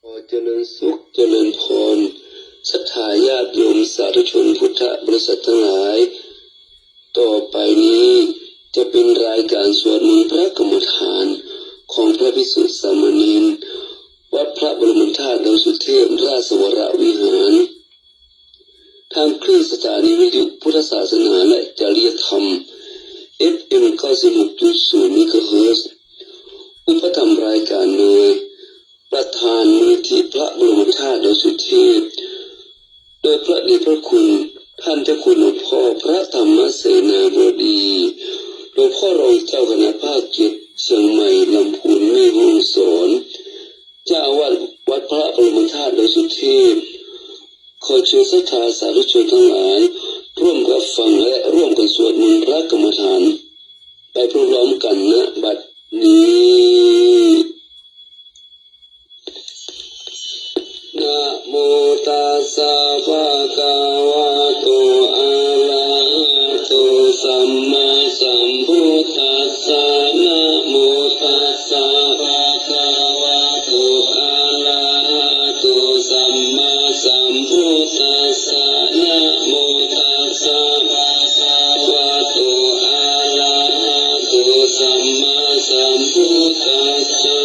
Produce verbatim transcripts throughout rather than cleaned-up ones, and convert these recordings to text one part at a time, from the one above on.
ขอเจริญสุขเจริญพร ศรัทธาญาติโยมสาธุชนพุทธบริษัททั้งหลาย ต่อไปนี้จะเป็นรายการสวดมนต์พระกรรมฐานของพระภิกษุสามเณร วัดพระบรมธาตุดอยสุเทพราชวรวิหาร ทางคลื่นสถานีวิทยุพุทธศาสนาและจริยธรรม เอฟเอ็ม เก้าสิบหกจุดศูนย์ เมกะเฮิรตซ์ อุปถัมภ์รายการโดย ประธานมูลนิธิพระบรมธาตุดอยสุเทพ โดยพระเดชพระคุณท่านเจ้าคุณหลวงพ่อพระธรรมเสนาบดี หลวงพ่อรองเจ้าคณะภาคเจ็ด เชียงใหม่ ลำพูน แม่ฮ่องสอน เจ้าอาวาสวัดพระบรมธาตุดอยสุเทพ ขอเชิญศรัทธาสาธุชนทั้งหลาย ร่วมรับฟังและร่วมกันสวดมนต์พระกรรมฐาน ไปพร้อมๆกัน ณ บัดนี้ Namo tassa bhagavato arahato sammāsambuddhassa. Namo tassa bhagavato arahato sammāsambuddhassa. Namo tassa bhagavato arahato sammāsambuddhassa.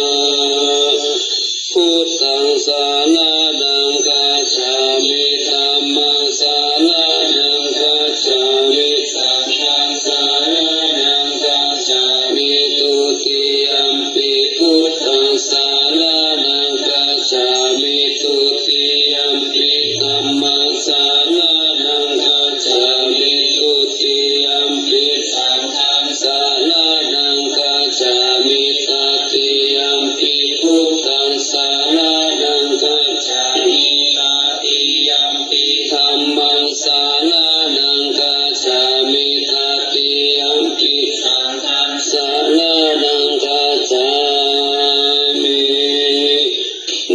Buddhaṃ saraṇaṃ gacchāmi. Dhammaṃ saraṇaṃ gacchāmi. Saṅghaṃ saraṇaṃ gacchāmi. Dutiyampi buddhaṃ saraṇaṃ gacchāmi. Dutiyampi dhammaṃ saraṇaṃ gacchāmi. Dutiyampi saṅghaṃ saraṇaṃ gacchāmi. Tatiyampi buddhaṃ saraṇaṃ gacchāmi. Tatiyampi dhammaṃ saraṇaṃ gacchāmi. Tatiyampi saṅghaṃ saraṇaṃ gacchāmi.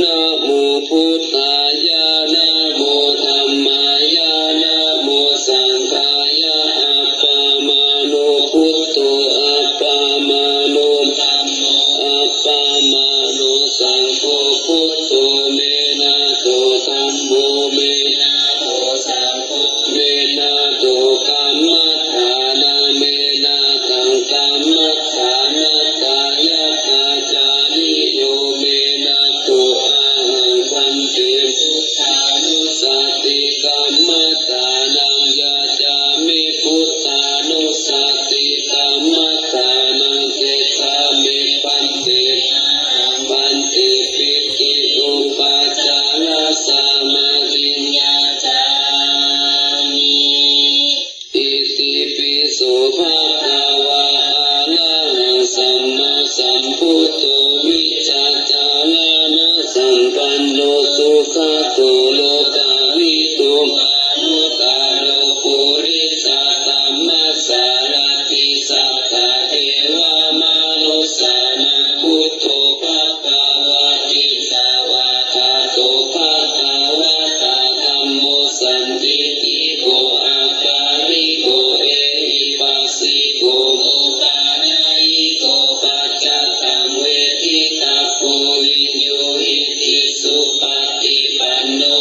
Namo buddhāya, namo dhammāya, namo saṅghāya. Appamāṇo buddho, appamāṇo dhammo, appamāṇo saṅgho. Buddho me nātho, dhammo me nātho, saṅgho me nātho. Kammaṭṭhānaṃ me nāthaṃ, kammaṭṭhānassa ācariyo me nātho. Ahaṃ bhante buddhānussati kammaṭṭhānaṃ yācāmi. Buddhānussati kammaṭṭhānaṃ gedhāmi bhante. Ahaṃ bhante pīti upācārasamādiṃ yācāmi. Itipi so bhagavā arahaṃ sammāsambuddho vijjācaraṇasampanno sugato lokavidū anuttaro purisadammasārathi satthā devamanussānaṃ buddho bhagavāti. Svākkhāto bhagavatā dhammo sandiṭṭhiko akāliko ehipassiko opanayiko paccattaṃ veditabbo viññūhīti. Supaṭipanno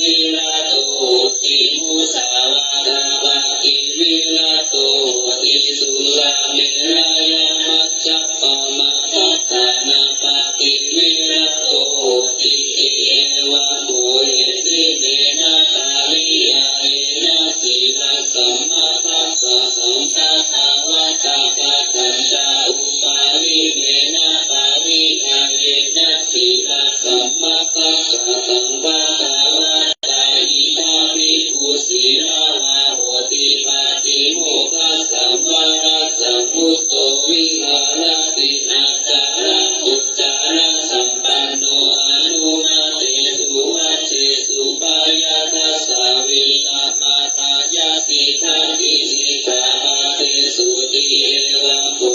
virato hoti, musāvādā pāpimaṃ virato hoti, surāmeraya majjapamādaṭṭhānā pāpimaṃ virato hoti. Evaṃ kho iddhimena pariyāyena sīlaṃ samādhikātuṃ bhagavatā. Katañca uparimena pariyāyena sīlaṃ samādhikātuṃ bhagavatā. Idha bhikkhu sīlavā hoti pātimokkhasaṃvaraṃ sutto viharati ācārāhu caraṃ sampanno aṇumattesu vajjesu payādassavītamānāya tiṭṭhati sikkhāpadesūti. Evaṃ kho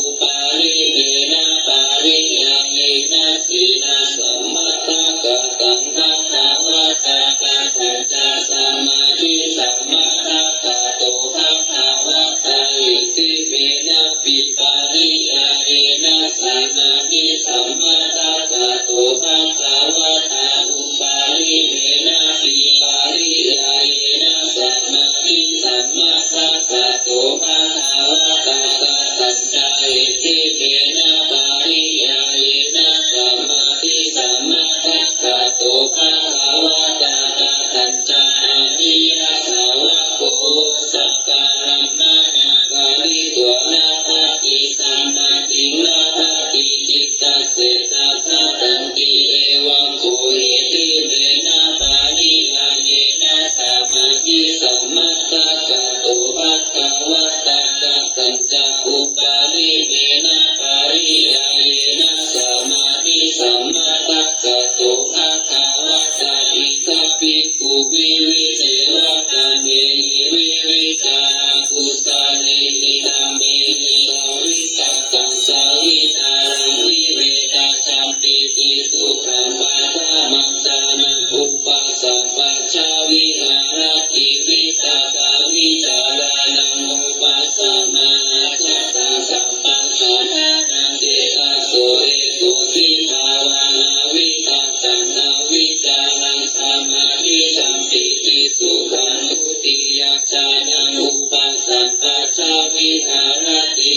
uparimena pariyāyena sīlaṃ samādhikātuṃ bhagavatā. Katañca samādhi samādhikātuṃ bhagavatā. Iddhimena pi pariyāyena samādhi samādhikātuṃ bhagavatā. Uparimena pi pariyāyena samādhi samādhikātuṃ bhagavatā. Katañca iddhimena pariyāyena samādhi samādhikātuṃ bhagavatā. Katañca ariyassāvako sakkāraṃ manā karitvāna paṭisaṅkhaṃ labhati cittaṃ sejjassa tanti. Evaṃ kho iddhimena pariyāyena samādhi samādhikātuṃ bhagavatā. Katañca uparimena pariyāyena samādhi samādhikātuṃ bhagavatā. Idha bhikkhu vivideva kammehi vividhā akusalehi dhammehi savitakkam savitaraṃ vivedhayampīti sukhaṃ paṭhamajhānaṃ upasampajja viharati. Vitakkavicārānaṃ upasamā ajjhattaṃ sampajānānaṃ cetaso ekotthi bhāvaṃ avitakkaṃ avicāraṃ samādhiyampi ti sukhaṃ. Dutiyajjhānaṃ upasampajja viharati.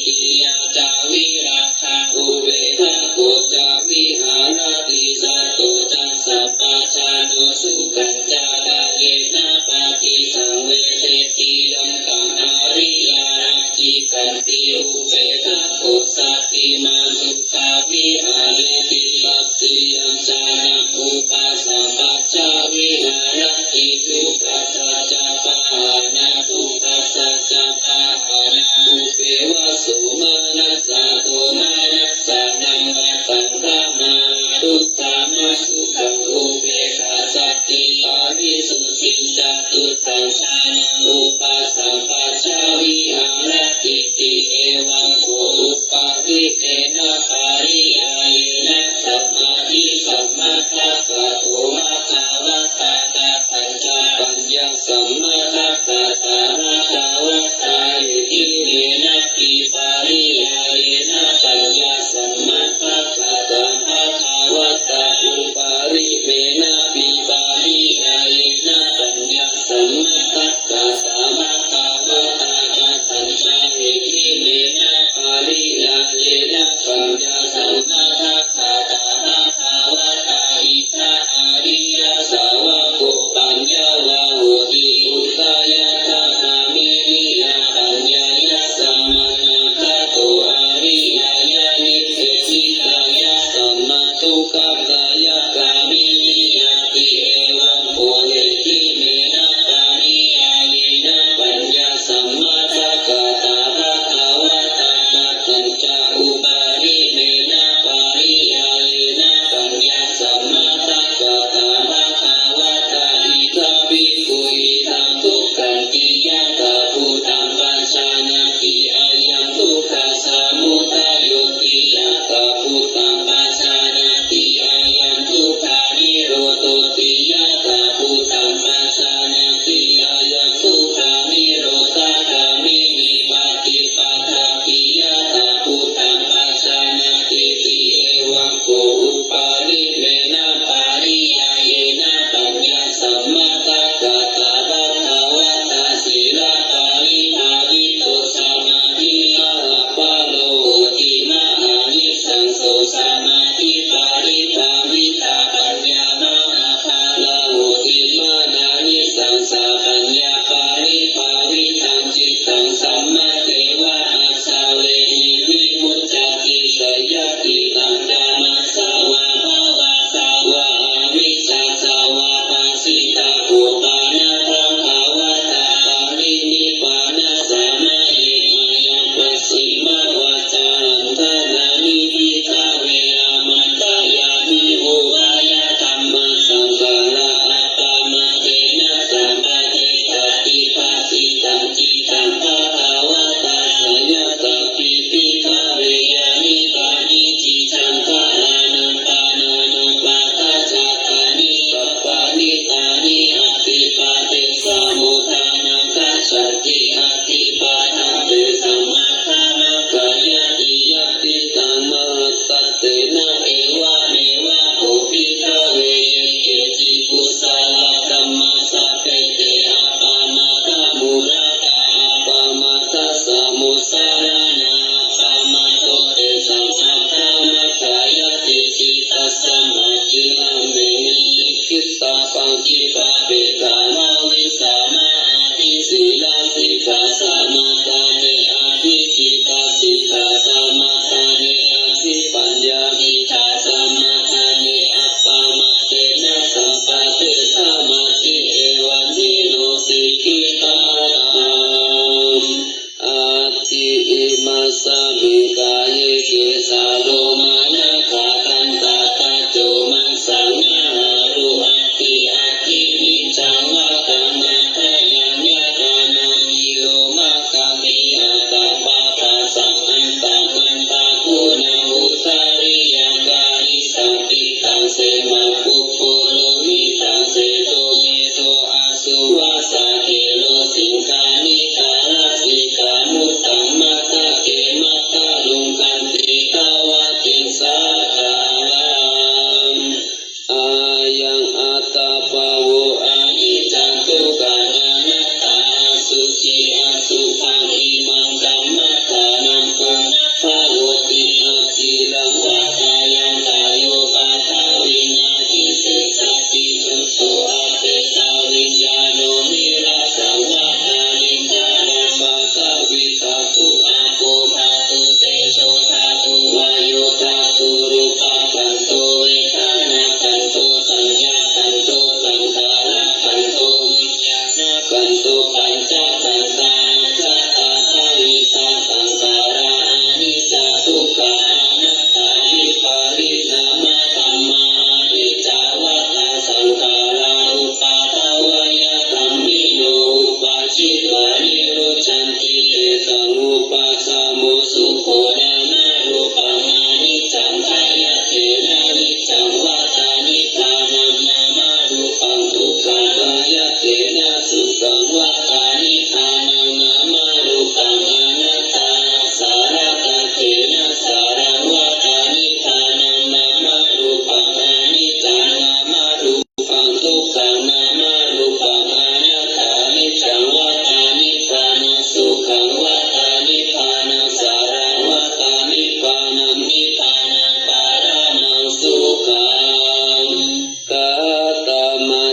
Titiyā ca virāgā upekkhako ca viharati. Sato ca sampajāno sukhañca kāyena paṭisaṃvedeti. Taṃ khaṃ ariyā ācikkhati upekkhako satimatthukā vihareti. Tatiyajjhānaṃ upasampajja viharati. Dukkhassa ca pahānā dukkhassa ca pahānā upeva somanassā somanassānaṃ pataṅgamā dukkhamasukham upekkhāsati. Parisuddhi catutthaṃ jhānaṃ upasampajja viharati. Evaṃ kho uparimena pariyāyena samādhi samādhikātuṃ bhagavatā. Katañca paññā samādhikātuṃ bhagavatā. Iddhimenapi pariyāyena paññā samādhikātuṃ bhagavatā. Uparimenapi pariyāyena paññā samādhikātuṃ Khippāpetha na vijjānāhi sīlaṃ sikkhāsamattā ne adhiṭṭhitā sikkhāsamattā ne adhipaññā sikkhāsamattā ne appamādena sampādesamatthiṃ evaṃ dīno sikkhitabbaṃ. Atthi imasmiṃ kāye kesā lomā nakhā dantā taco maṃsaṃ gnāṇalū atthi atthi niccaṃ vata matthyaṃ yathā naṃ nilomakaṃ iññatha pabbāsaṃ antamatā guṇaṃ udariyaṃ karīsaṃ pittaṃ semhaṃ pubbu lohitaṃ sedo medo asū vasā khelo siṅghāṇikā lasikā muttaṃ matthake matthaluṅganti tavattiṃsākāraṃ. Ayaṃ attabhāvo aniccaṃ dukkhaṃ anattā asuci asubhaṃ imaṃ kammadānaṃ punabbhavoti aciraṃ vata yaṃ kāyo paṭhaviṃ adhisessati chuddho apetaviññāṇo niratthaṃ vata niṭṭhānaṃ paṭhavī dhātu āpo dhātu tejo dhātu vāyo dhātu rūpakkhandho vedanākkhandho saññākkhandho saṅkhārakkhandho viññāṇakkhandho pañcakkhandhā ajjhattasahitatā saṅkhārā aniccā dukkhā anattā vipariṇāmadhammā aniccā vata saṅkhārā uppādavayadhammino uppajjitvā nirujjhanti tesaṃ vūpasamo sukho. Nānārūpaṃ aniccaṃ bhayatena niccaṃ vata nibbānaṃ nāmārūpaṃ dukkhaṃ bhayatena sukhaṃ vata nibbānaṃ nāmārūpaṃ anattā āsaraṃ kattena saraṃ vata nibbānaṃ nāmārūpaṃ aniccaṃ nāmārūpaṃ dukkhaṃ nāmārūpaṃ anattā niccaṃ vata nibbānaṃ sukhaṃ vata nibbānaṃ saraṃ vata nibbānaṃ nibbānaṃ paramaṃ sukhaṃ. Katamā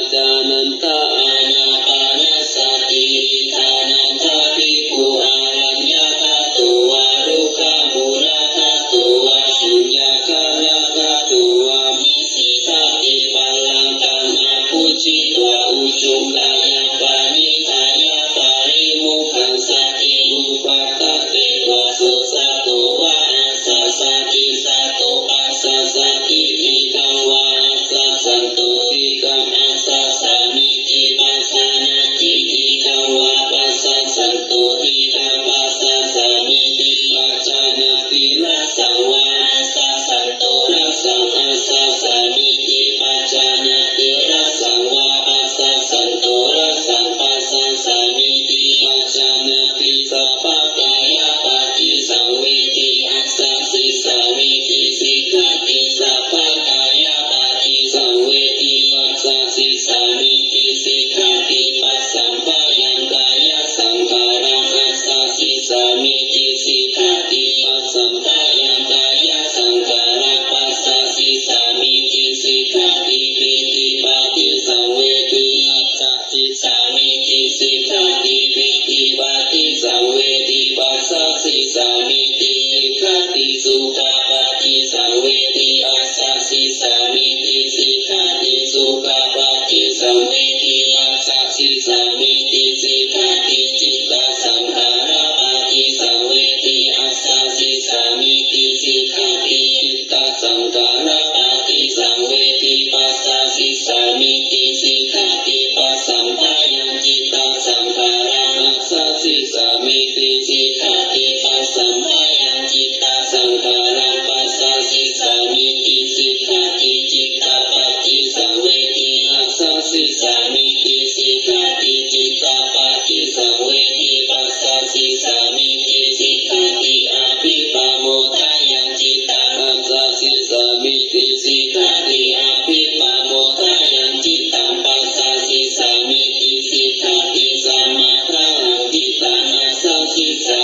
ca ānāpānassati ṭhānaṃ ṭhātu bhikkhu araññakato vā rukkhamūlagato vā suññakāragato vā nisīdati pāraṃ taṃ abhujitvā ujuṃ kāyapaṇidhāya parimokkhaṃsati upadadetvā so sato vā asassati sato passassati dīghaṃ vā asassanto dīghaṃ asassāmīti pajānāti dīghaṃ vā passassanto dīghaṃ passāsāmīti pajānāti rassaṃ vā asassanto rassaṃ assassāmīti pajānāti rassaṃ vā passassanto rassaṃ passāsāmīti pajānāti sabbakāyapaṭisaṃvedi assasissāmīti sikkhati sabbakāyapaṭisaṃvedi passasissāmīti sikkhati passamphayaṃ kāyasaṅkhāraṃ assasissāmīti sikkhati passamphayaṃ kāyasaṅkhāraṃ passasissāmīti sikkhati pītipaṭisaṃvedi assasissāmīti sikkhati pītipaṭisaṃvedi passasissāmīti sikkhati sukhapaṭisaṃvedi assasissāmīti sikkhati sukhapaṭisaṃvedi passasissāmīti sikkhati cittasaṅkhārapaṭisaṃvedi assasissāmīti sikkhati cittasaṅkhārapaṭisaṃvedi passasissāmīti sikkhati passamphayaṃ cittasaṅkhāraṃ assasissāmīti sikkhati passamphayaṃ cittasaṅkhāraṃ passasissāmīti sikkhati cittapaṭisaṃvedi assasissāmīti sikkhati cittapaṭisaṃvedi passasissāmīti sikkhati abhipamodāyaṃ cittaṃ assasissāmīti sikkhati abhipamodāyaṃ cittaṃ passasissāmīti sikkhati samādāhaṃ cittaṃ assasissā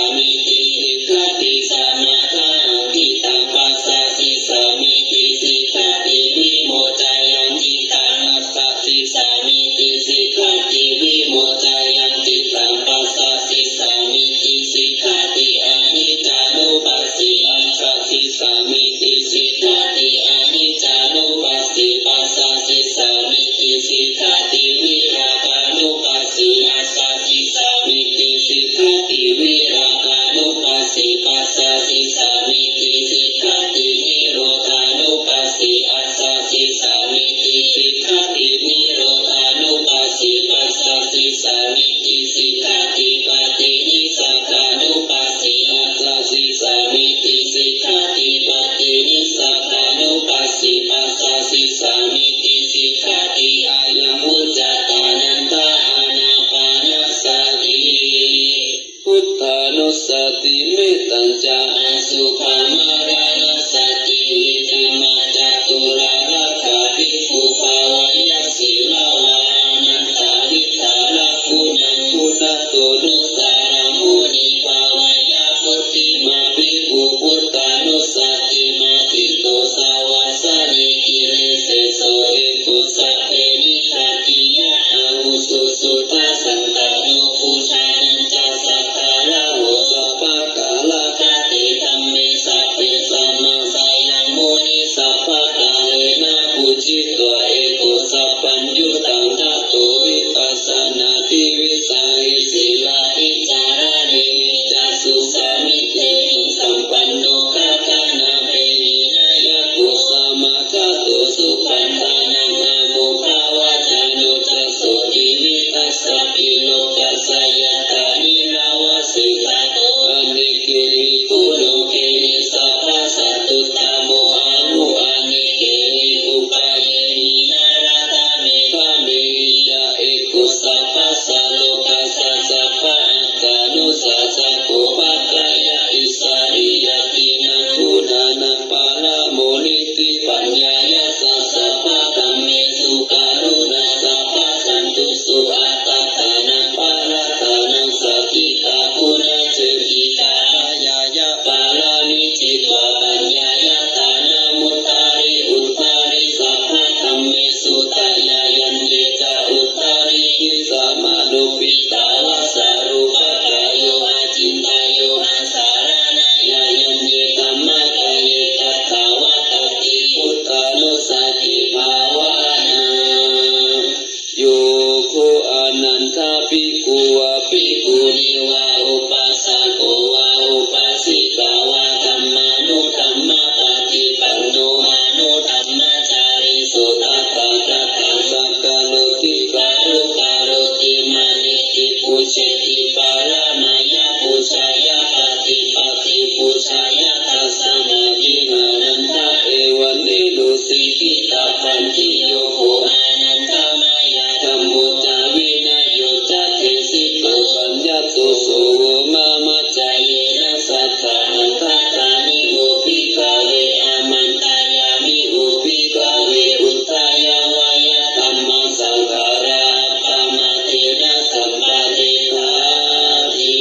tañca asubbhamaraṇasati. Iccamā caturārakkha bhikkhū bhāvaye sīlavā anantavikāraguṇaṃ. Guṇato nutaraṃ munin bhāvaye buddhimān bhikkhū buddhanussatī matthito savāsaṇī. Giriseso eko sabbe nikkhattiye avuso suddhasaṅkhāto pujanañca sakkāraho sabbakārakate dhamme sabbe samādaye muni sabbakālena pūjitva eko sabbaññutaṃ tato vipassanāti vicarehi sīlahi cārāmehi cāsu samiddhehi sampanno gaganāpehi nāyako samā gato supaṭṭhānaṃ āmokhavacano ca sotthi vittassāpi lokassa yatha nirāvase tato anekehi guṇokehi sabbasattuttamo ahu anekehi upāyehi narāgame gamehi ca eko sabbassa lokassa sabba attānussasako paccayo issariyātīnaṃ guṇānaṃ paramo nitti paññāya ca sabbadhammesu karuṇā sabbasantuso attattānaṃ parattānaṃ satiṭṭhā guṇaseṭṭhitā dāyāya pāramī jitva paññāya dānamuttari uttari sabbadhammesu dāyāyaññe ca uttari kissamāno piṭṭhāvā sarūpakāyo acintayyo asaraṇāyayaññe dhammakāye tathāvatappi buddhanussatibhāvanā. Yo kho anantā bhikkhu vā bhikkhunī vā upāsako vā upāsikā vā dhammānudhammapaṭipanno anudhammacārī so tathāgataṃ sakkaroti garukaroti maneti pūjeti pāramāya pūjāya paṭipattipūjāya tasmā vihārantaṃ evaṃ nirūsi khitabbanti. Yo kho anantamāya dhammo ca vinayo ca desito paññato so vomāma cayena sadā antaṭṭhāni vo bhikkhave āmantayāmi vo bhikkhave udayāvāya dhammasaṅgharā appamādena sampādetthāti.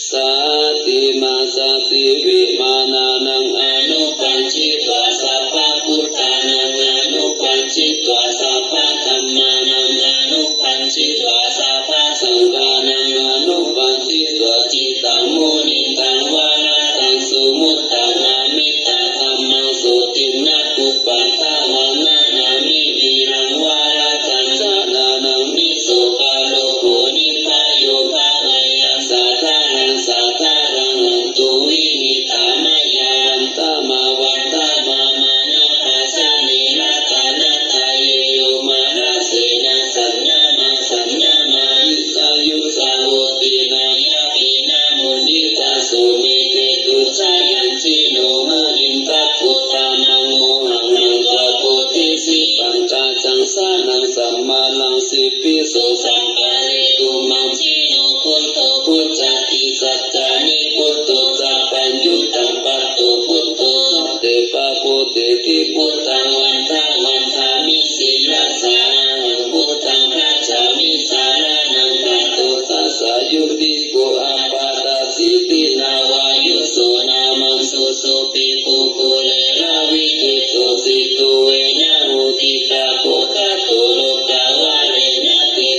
Sati mā sati vimānānaṃ anupañjitvā sabbabuddhānaṃ anupañjitvā sabbadhammānaṃ anupañjitvā sabbasaṅghānaṃ anupañjitvā cittaṃ munindaṃ varadaṃ sumuttaṃ amittadhammaṃ sotthinnakuppatthavaṇṇanāmi viraṃ varadaṃ janānaṃ nisoparogo nibhayo bhāvaye sadā raṃ sadā raṃ hantuṃ vihitāmayā vandā mā vandā mā mānapajāne ratanattaye yo mārasenā saññamā saññamā vicayo ca hoti nāyāpinā muñcittha so me cetuccayaṃ jino munin gabbho tamaṃ mohaṃ hantvā bodhisi pañcacaṃ sanaṃ samāraṃ sippiso sampare tumhaṃ jino buddho bujjhati saccāni buddho sabbaññutaṃ patto buddho sabbe pāpūteti buddhaṃ vandā vandāmi sirasā ahaṃ buddhaṃ gacchāmi saraṇaṃ gato tassa yo nikkho appaṭivattipi navāyuso nāmaṃ susupi kukkure ravijjito jitū veṇhā uditaghorato lokavare nāti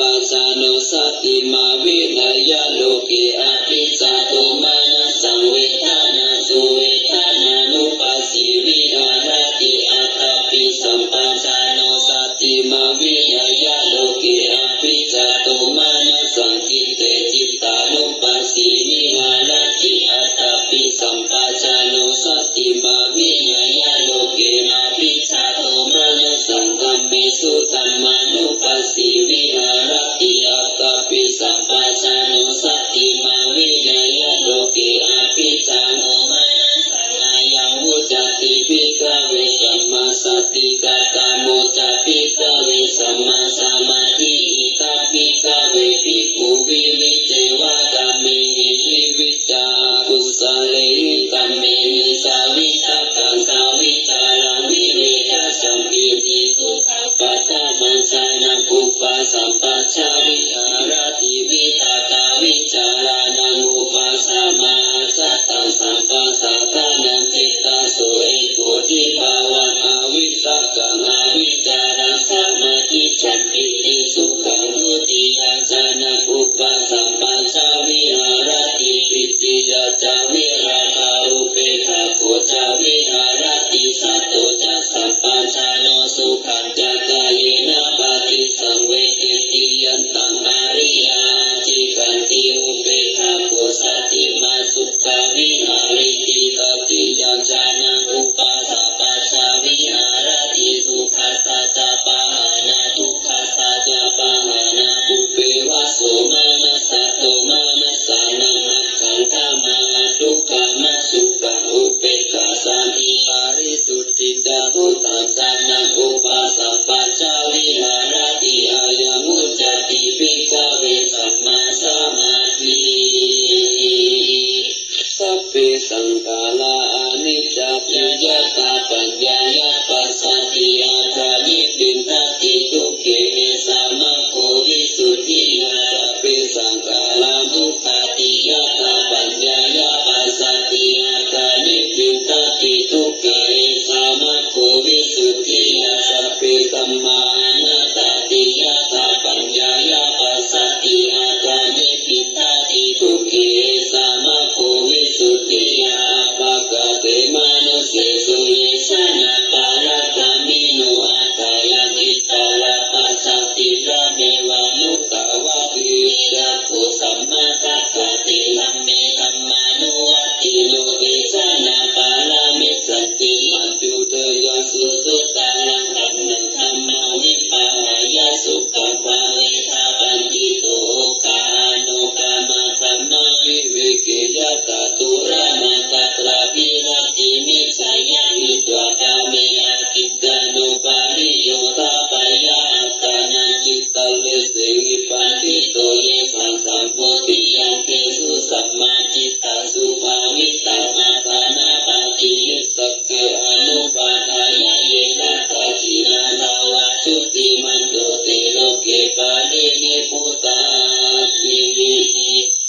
pajāno, satiṃ avineyya loke abhijjhādomanassaṃ, vedanāsu vedanānupassī viharati. Attāpi sampajāno, satiṃ avineyya loke abhijjhādomanassaṃ, citte cittānupassī viharati. Attāpi sampajāno, satiṃ avineyya loke abhijjhādomanassaṃ, dhammesu dhammānupassī viharati. Attāpi sampajāno, satiṃ avineyya loke abhijjhādomanassaṃ, ayaṃ vuccati bhikkhave sammāsati. Katamo ca bhikkhave sammāsamādhi? Idha bhikkhave bhikkhu vivicceva kāmehi viviccā akusalehi dhammehi savitakkasavicāraṃ vivecca sampīti sukhaṃ paṭhamanjjhanaṃ upasampajja viharati. Vitakkavicārānaṃ upasamā ajjhattaṃ sampajātā nānandisaṃ ekodibhavaṃ avitakkam avicāraṃ samādhicchantīti sukhaṃ. Dutiyā jhānaṃ upasampajja viharati. Titiyā ca virāgā upekkhako ca viharati. Chato ca sampajāno sukhañca kāyena paṭisaṃvedeti. Yantaṃ ariyā ācikkhati upekkhako satimatthukā viharati. Tatiyā jhānaṃ upasampajja viharati. Sukhassā ca pahānā dukkhassa ca pahānā. Kubbeva somanassasomanassānaṃ aggaṃ tamha adukkhamasukham upekkhāsati. Parisuddhi ca tuṭṭhaṃ jhānaṃ upasampajja viharati. Ayaṃ vuccati bhikkhave sammāsamādhi. Sabbe saṅkhārā aniccāti. Yadapaññāya passati, atha nibbindati, dukkhe, esa maggo visuddhiyā. Sabbe saṅkhārā dukkhāti. Yadapaññāya passati, atha nibbindati, dukkhe, esa maggo visuddhiyā. Sabbe dhammā anattāti. Yadapaññāya passati, atha nibbindati, dukkhe, esa maggo visuddhiyā. Appakā te mānusesū ye janā pāragāmino, atthāya kittavā passati, tameva nuggāvatti. Etha kho sammā kappati, dhamme dhammānuvattino, ye janā pāramessanti, pañcubhūtesu sudaraṃ dhammaṃ, dhammaṃ vipahāya sukhaṃ phaveṭha paṇḍito. Okāno kamma dhammā viveke yatha dūramantatra viratimicceyya, hitvā kāme akiccano pariyodapeyya, attano cittaṃ lesehi paṇḍito. Yesaṃ sambodhiyaṅgesu sammācittaṃ subhāvitaṃ, aṭṭhānaṃ paṭinissaggī anupādāya, ye tattha jinasāvā jutimanto te loke parinibbutāti.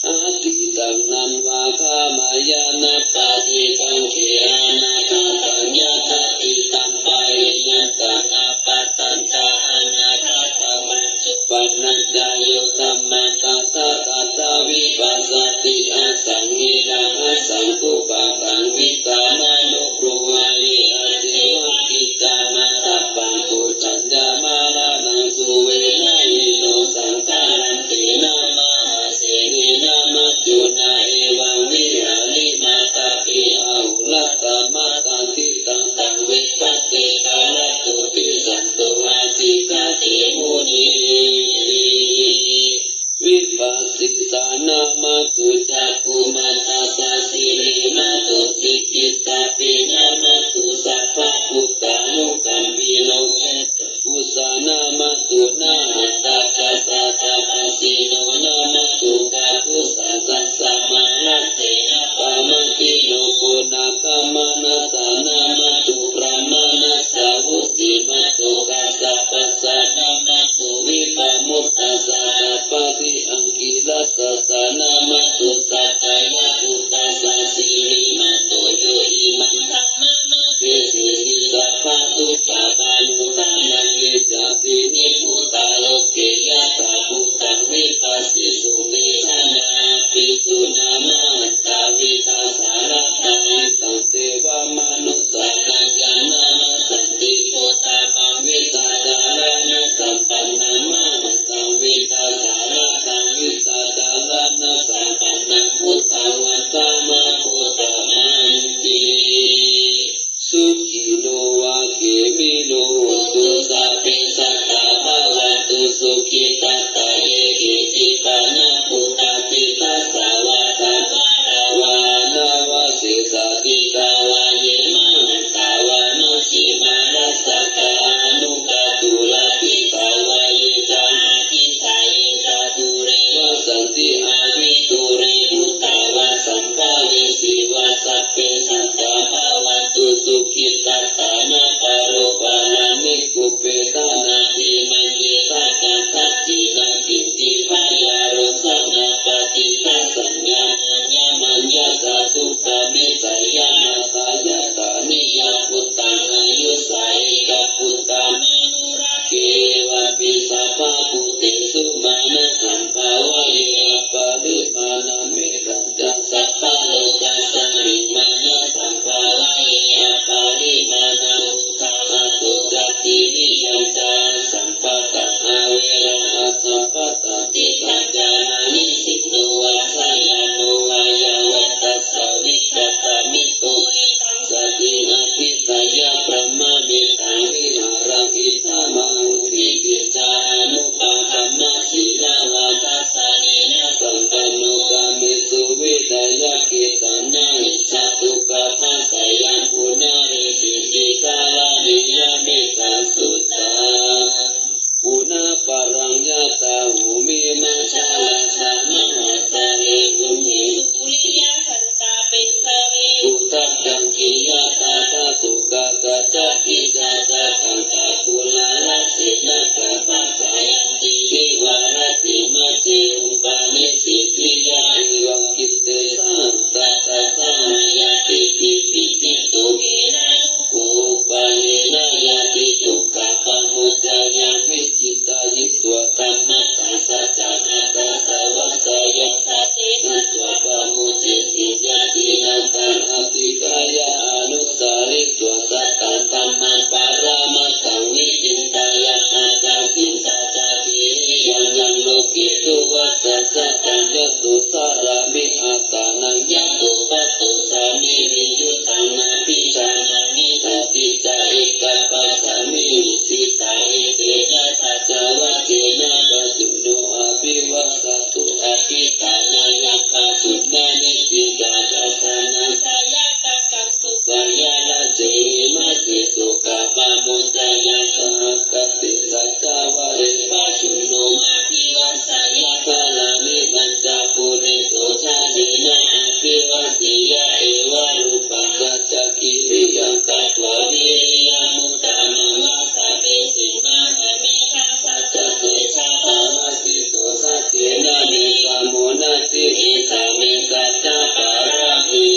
Atītaṃ nānvāgameyya nappaṭikaṅkhe, anāgataṃ yadatītaṃ pahīnantaṃ, appattañca anāgataṃ, paccuppannāñca yo dhammaṃ, tattha tattha vipassati, asaṃhiraṃ asaṅkuppaṃ taṃ viddhā manubrūhaye. Ajjeva kiccamātappaṃ, pūjañca mārāṇaṃ, suverahīno saṅgharanti, mahāsenena maccunā, evaṃ vihārimātāpi, ahorattamatanditaṃ, taṃ vipaccekarattoti, santo ācikkhate muni. Vipassissa nāma sucatā Vassa sataṃ yatū sārāmi, aṭṭhānaṃ yatū patto sāmi, niyuttaṃ nābhijānāmi, tatthi ca ekapāsami. Nicchitāyatena saccavajjena, pajjunno abhivāsato, atikkammāya pajjuṇhāni, dīgharattaṃ sāmatthiyaṃ, sukhāya rājemhi, matiso ca pamuñceyya. Sahagatā te saccavajje, pajjunno abhivāseyya, kālāni pañca pūretvā, sāvakā abhivāseyya, evarūpaṃ satta kiriyaṃ, katvā vīriyamuttamaṃ, āsabhi sīhāva meghasaccaṃ, tejavāsito saccena, me samo natthi, esā me saccapāramī.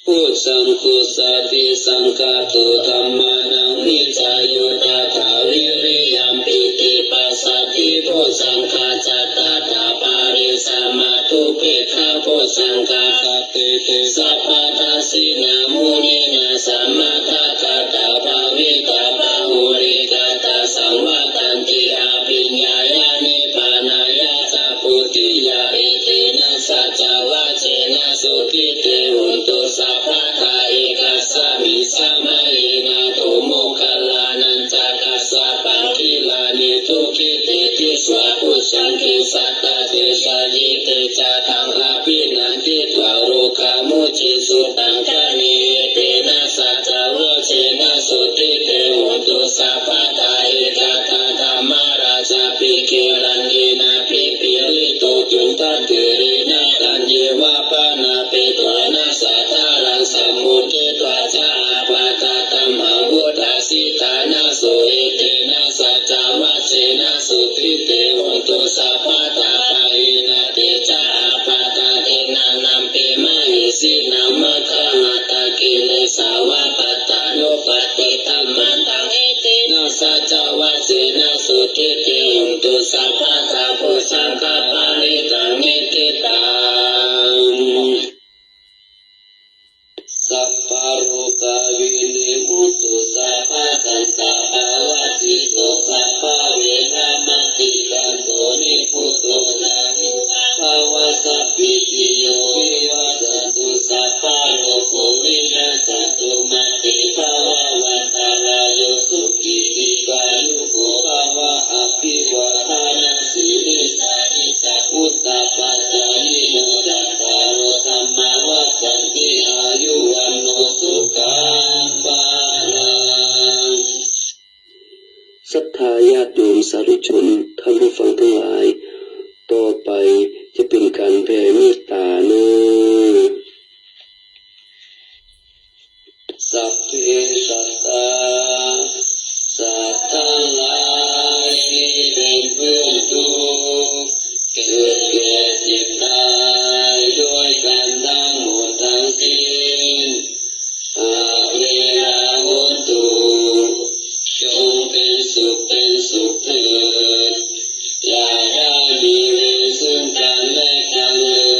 Bojjhaṅgo satisaṅkhāto, dhammānaṃ vicayo tathā, vīriyampīti passaddhi bojjhaṅgā ca, tathāpare samādhupekkhabojjhaṅgā, sattete sabbadassinā muninā sammadakkhātā, bhāvitā bahulīkatā, saṃvattanti abhiññāya nibbānāya ca bodhiyā. Etena saccavajjena sotthi te hotu sabbadā. Ekasmiṃ samaye nātho moggallānañca kassapaṃ, gilāne dukkhite disvā bojjhaṅge satta desayi. Te ca taṃ abhinanditvā rogā mucciṃsu taṅkhaṇe. Etena saccavajjena sotthi te hotu sabbadā. Ekadā dhammarājāpi gelaññenābhipīḷito, cundattherena taññeva bhaṇāpetvāna sādaraṃ, sammoditvā ca ābādhā tamhā vuṭṭhāsi ṭhānaso. Etena saccavajjena sotthi te hotu sabbadā. Pahīnā te ca ābādhā tiṇṇannampi mahesinaṃ, maggāhatakilesā va pattānuppattidhammataṃ. Etena saccavajjena sotthi te hotu sabbadā. Bojjhaṅgaparittaṃ niṭṭhitaṃ sabbarogā vinimutto, sabbasantāpavajjito, sabbaveramatikkanto, nibbuto ca tuvaṃ bhava. Sabbītiyo vivajjantu, sabbarogo vinassatu, mā te bhavatvantarāyo, sukhī dīghāyuko bhava. Abhivādanasīlissa niccaṃ vuḍḍhāpacāyino, cattāro dhammā vaḍḍhanti, āyu vaṇṇo sukhaṃ balaṃ. ศรัทธาญาติโยมสาธุชนท่านผู้ฟังทั้งหลาย ต่อไปจะเป็นการแผ่เมตตาเนอะ Sabbe sattā สัตว์ทั้งหลายที่เป็นเพื่อนทุกข์ เกิดแก่เจ็บตายด้วยกันทั้งหมดทั้งสิ้น Averā hontu จงเป็นสุขเป็นสุขเถิด อย่าได้มีเวรซึ่งกันและกันเลย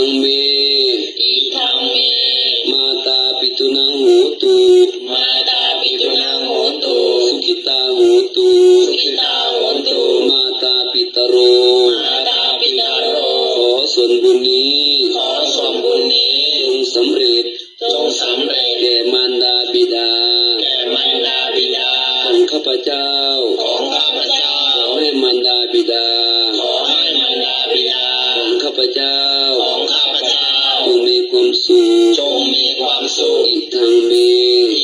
Idaṃ me. Idaṃ me. Mātāpitūnaṃ hotu. Mātāpitūnaṃ hotu. Sukhitā hontu. Sukhitā hontu. Mātāpitaro. Mātāpitaro. ขอส่วนบุญนี้ ขอส่วนบุญนี้ จงสำเร็จ จงสำเร็จ แก่มารดาบิดา แก่มารดาบิดา ของข้าพเจ้า ของข้าพเจ้า ขอให้มารดาบิดา ขอให้มารดาบิดา ของข้าพเจ้า ของข้าพเจ้า จงมีความสุข จงมีความสุข Idaṃ me.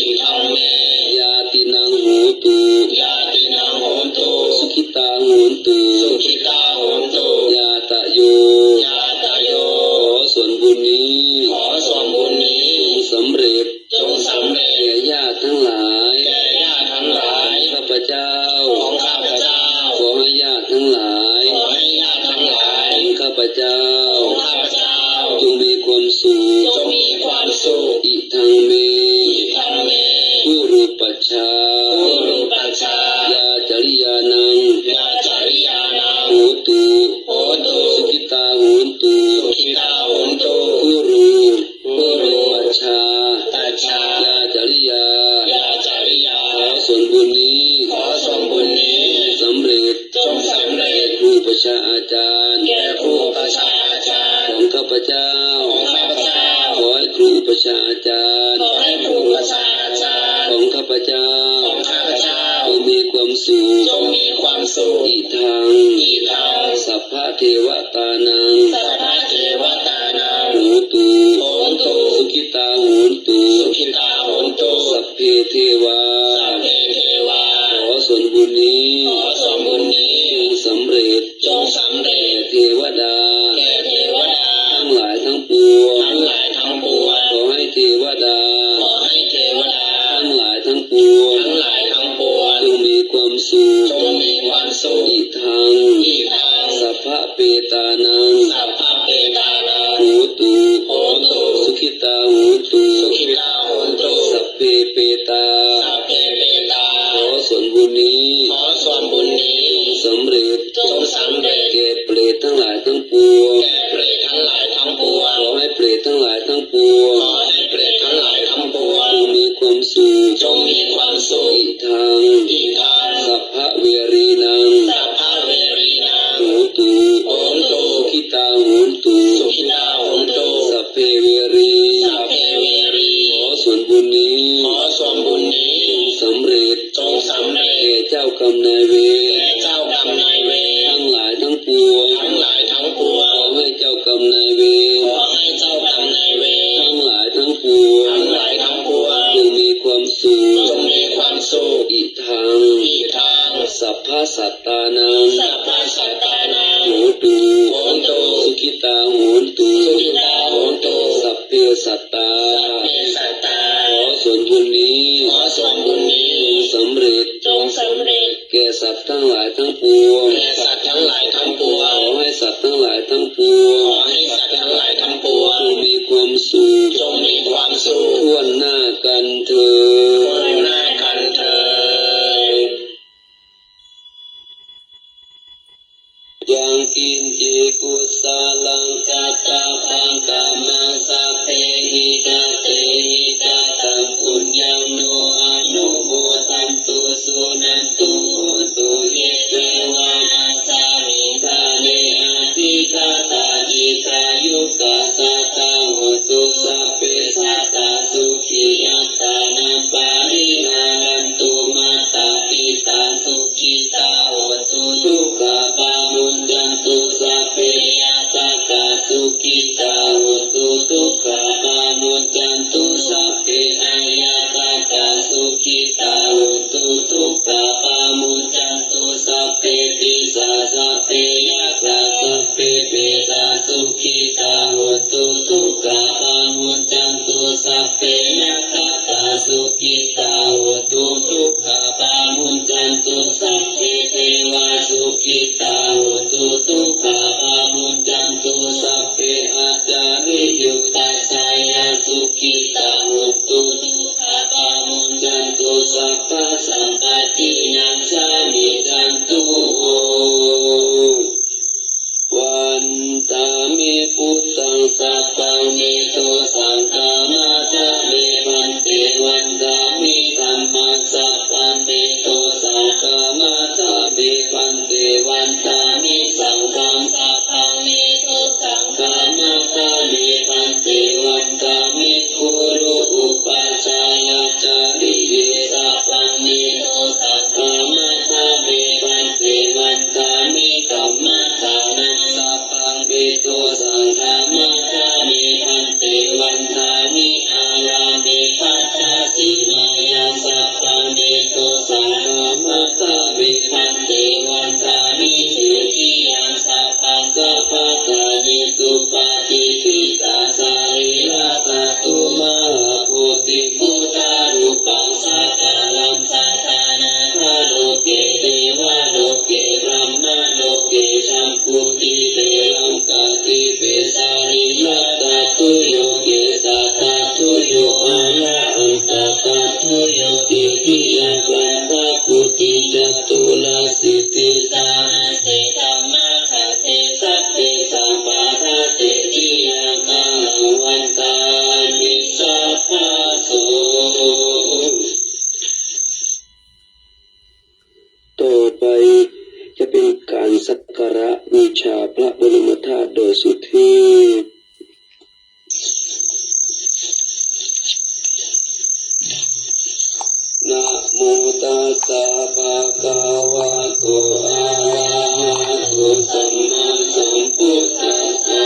Idaṃ me. Ñātīnaṃ hotu. Ñātīnaṃ hotu. Sukhitā hontu. Sukhitā hontu. Ñātayo. Ñātayo. ขอส่วนบุญนี้ ขอส่วนบุญนี้ จงสำเร็จ จงสำเร็จ แก่ญาติทั้งหลาย แก่ญาติทั้งหลาย ของข้าพเจ้า ของข้าพเจ้า ขอให้ญาติทั้งหลาย ขอให้ญาติทั้งหลาย ของข้าพเจ้า ของข้าพเจ้า จงมีความสุข จงมีความสุข Idaṃ me. Idaṃ me. Gurūpajjhā. Gurūpajjhā. Yācariyānaṃ. Yācariyānaṃ. Hotu. Hotu. Sukhitā hontu. Sukhitā hontu. Gurū. Gurū. Pajjhā. Pajjhā. Yācariyā. Yācariyā. ขอส่วนบุญนี้ ขอส่วนบุญนี้ สำเร็จ จงสำเร็จ ครูอุปัชฌาย์อาจารย์ แก่ครูอุปัชฌาย์อาจารย์ ของข้าพเจ้า ของข้าพเจ้า ขอให้ครูอุปัชฌาย์อาจารย์ ขอให้ครูอุปัชฌาย์อาจารย์ ของข้าพเจ้า ของข้าพเจ้า จงมีความสุข จงมีความสุข Idaṃ. Idaṃ. Sabbadevatānaṃ. Sabbadevatānaṃ. Hotu. Hotu. Sukhitā hontu. Sukhitā hontu. Sabbe devā. Sabbe devā. ขอส่วนบุญนี้ ขอส่วนบุญนี้ จงสำเร็จ จงสำเร็จ แก่เทวดา แก่เทวดา ทั้งหลายทั้งปวง ทั้งหลายทั้งปวง ขอให้เทวดา ขอให้เทวดา ทั้งหลายทั้งปวง ทั้งหลายทั้งปวง จงมีความสุข จงมีความสุข Idaṃ. Idaṃ. Sabbapetānaṃ. Sabbapetānaṃ. Hotu. Hotu. Sukhitā hontu. Sukhitā hontu. Sabbe petā. Sabbe petā. ขอส่วนบุญนี้ ขอส่วนบุญนี้ จงสำเร็จ จงสำเร็จ แก่เปรตทั้งหลายทั้งปวง แก่เปรตทั้งหลายทั้งปวง ขอให้เปรตทั้งหลายทั้งปวง ขอให้เปรตทั้งหลายทั้งปวง จงมีความสุข จงมีความสุข Idaṃ. Idaṃ. Sabbaverīnaṃ. Sabbaverīnaṃ. Hotu. Hotu. Sukhitā hontu. Sukhitā hontu. Sabbe verī. Sabbe verī. ขอส่วนบุญนี้ ขอส่วนบุญนี้ จงสำเร็จ จงสำเร็จ แก่เจ้ากรรมนายเวร แก่เจ้ากรรมนายเวร ทั้งหลายทั้งปวง ทั้งหลายทั้งปวง ขอให้เจ้ากรรมนายเวร ขอให้เจ้ากรรมนายเวร ทั้งหลายทั้งปวง ทั้งหลายทั้งปวง จงมีความสุข จงมีความสุข Idaṃ. Idaṃ. Sabbasattānaṃ. Sabbasattānaṃ. Hotu. Hotu. Sukhitā hontu. Sukhitā hontu. Sabbe sattā. Sabbe sattā. ขอส่วนบุญนี้ ขอส่วนบุญนี้ จงสำเร็จ จงสำเร็จ แก่สัตว์ทั้งหลายทั้งปวง แก่สัตว์ทั้งหลายทั้งปวง ขอให้สัตว์ทั้งหลายทั้งปวง ขอให้สัตว์ทั้งหลายทั้งปวง จงมีความสุข จงมีความสุข ทั่วหน้ากันเทอญ ทั่วหน้ากันเทอญ Yaṃ kiñci kusalaṃ kattabbaṃ kammaṃ sabbehi katehi kataṃ puññaṃ no anumodantu suṇantu bhonto ye devā asmiṃ kāle adhigatā dīghāyukā sadā hontu sabbe sattā sukhī attānaṃ pariharantu. Mātā pitā sukhitā hontu dukkhā pamuñcantu sabbe ñātakā sukhitā hontu dukkhā pamuñcantu sabbe aññātakā sukhitā hontu dukkhā pamuñcantu sabbe pisā sabbe yakkhā sabbe petā sukhitā hontu dukkhā pamuñcantu sabbe nakkhattā sukhitā hontu dukkhā pamuñcantu sabbe devā sukhitā hontu dukkhā pamuñcantu sabbe ācariyupajjhāyā sukhitā hontu dukkhā pamuñcantu sabbasampattīnaṃ samijjhantu. Vandāmi buddhaṃ sa จะเป็นการสักการะบูชาพระบรมธาตุโดยสุเทพ Namo tassa bhagavato arahato sammāsambuddhassa.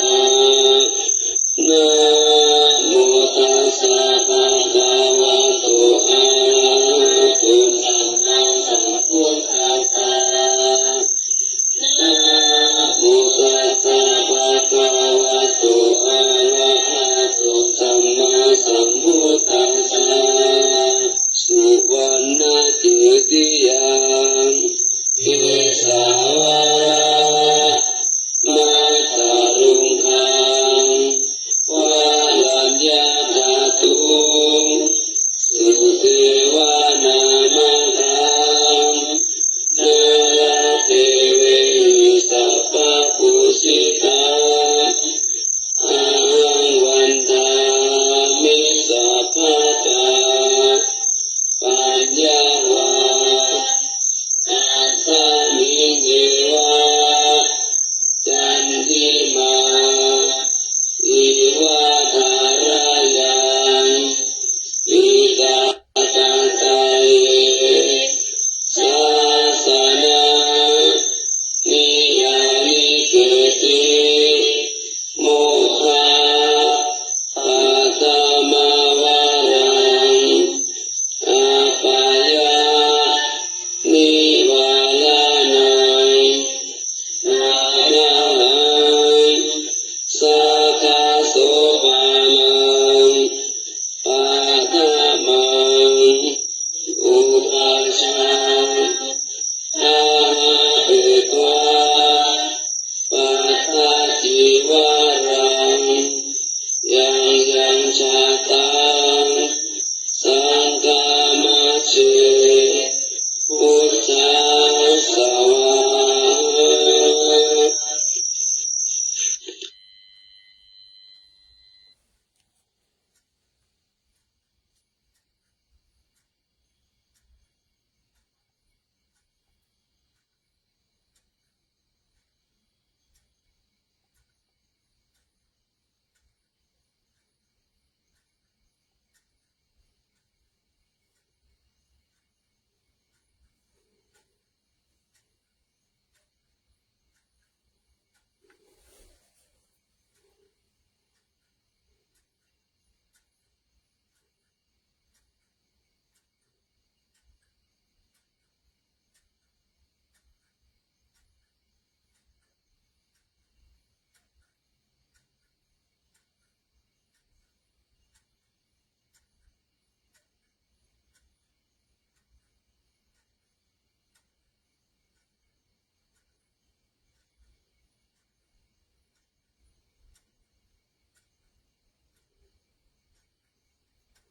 Namo tassa bhagavato arahato sammāsambuddhassa. Namo tassa bhagavato arahato sammāsambuddhassa. Suvaṇṇakkhetiyā kesavalattamattharuṅgaṃ varaññātato sudevanāmakā nāradevehi sabbapūjitā. Ahaṃ vandāmi sabbadā paññāvasakāmiṃ yeva candimā iva thārayaṃ. Itihidaṃ sāsana niyayiṃgeti mohappadamavaraṃ apāyanivāraṇaṃ ārahaṃ sakko paṭhamaṃ upajjhāyā pāṭhaci varaṃ. Yaṃ yaṃ jātaṃ saṅghamajjhe pūjassa vā.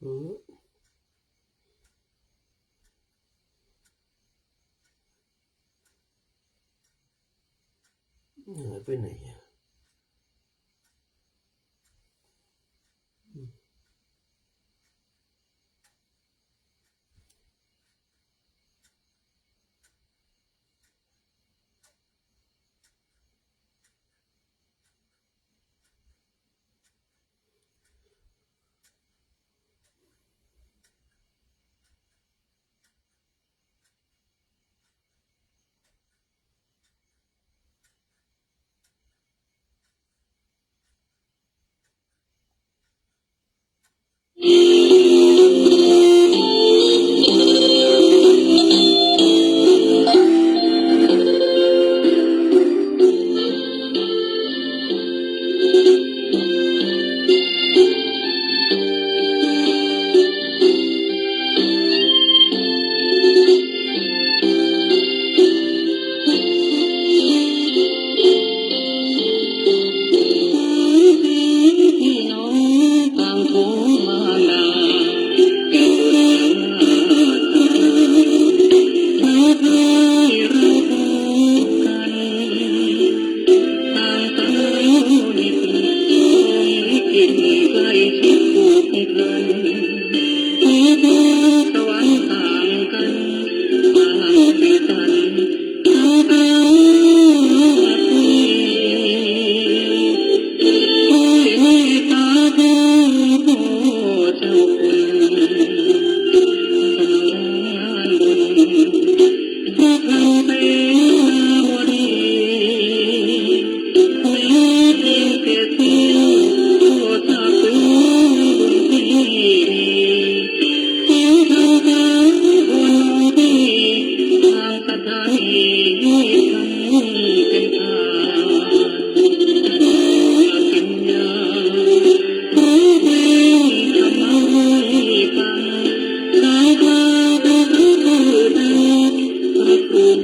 หายไปไหนอะ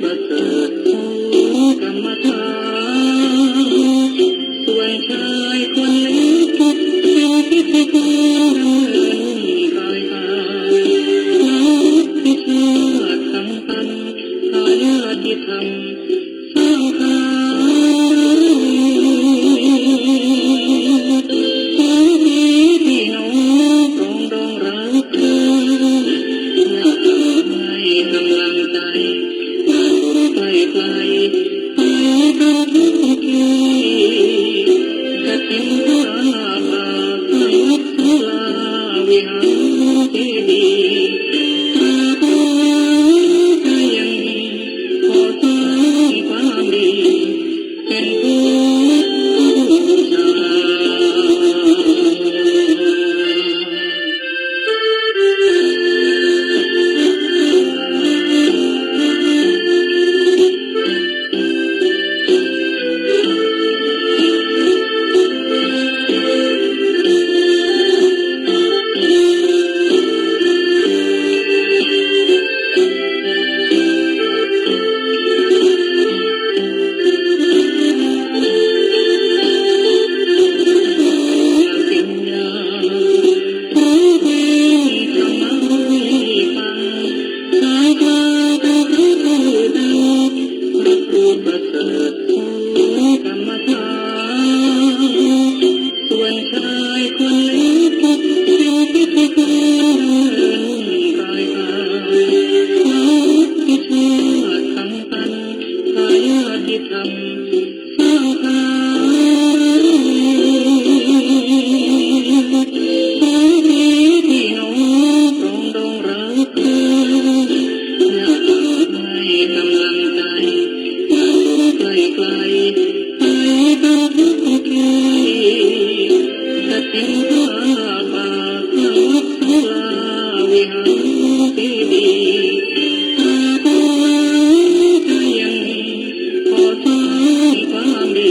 ประเสริฐกรรมฐาน ส่วนชายคนเล็กเป็นพิธีกรดำเนินรายการ เล่าพิชาติสังสรรค์ ทายาทที่ทำ สร้างสรรค์ ที่น้องปรองดองรักเธอ ให้กำลังใจ ไปไกล ไปกันทุกที กฐินผ้าป่า พระวัชราวิหารเจดีย์ ตราบใดยังมี ขอสร้างความดี เป็นผู้บูชา ส่วนชายคนเล็กเป็นพิธีกรดำเนินรายการ เล่าพิชาติสังสรรค์ ทายาทที่ทำ สร้างสรรค์ ให้พี่น้องปรองดองรักเธอ อยากให้กำลังใจ ไปไกลๆ ไปกันทุกที กฐินผ้าป่า พระวัชราวิหารเจดีย์ ตราบใดยังมี ขอสร้างความดี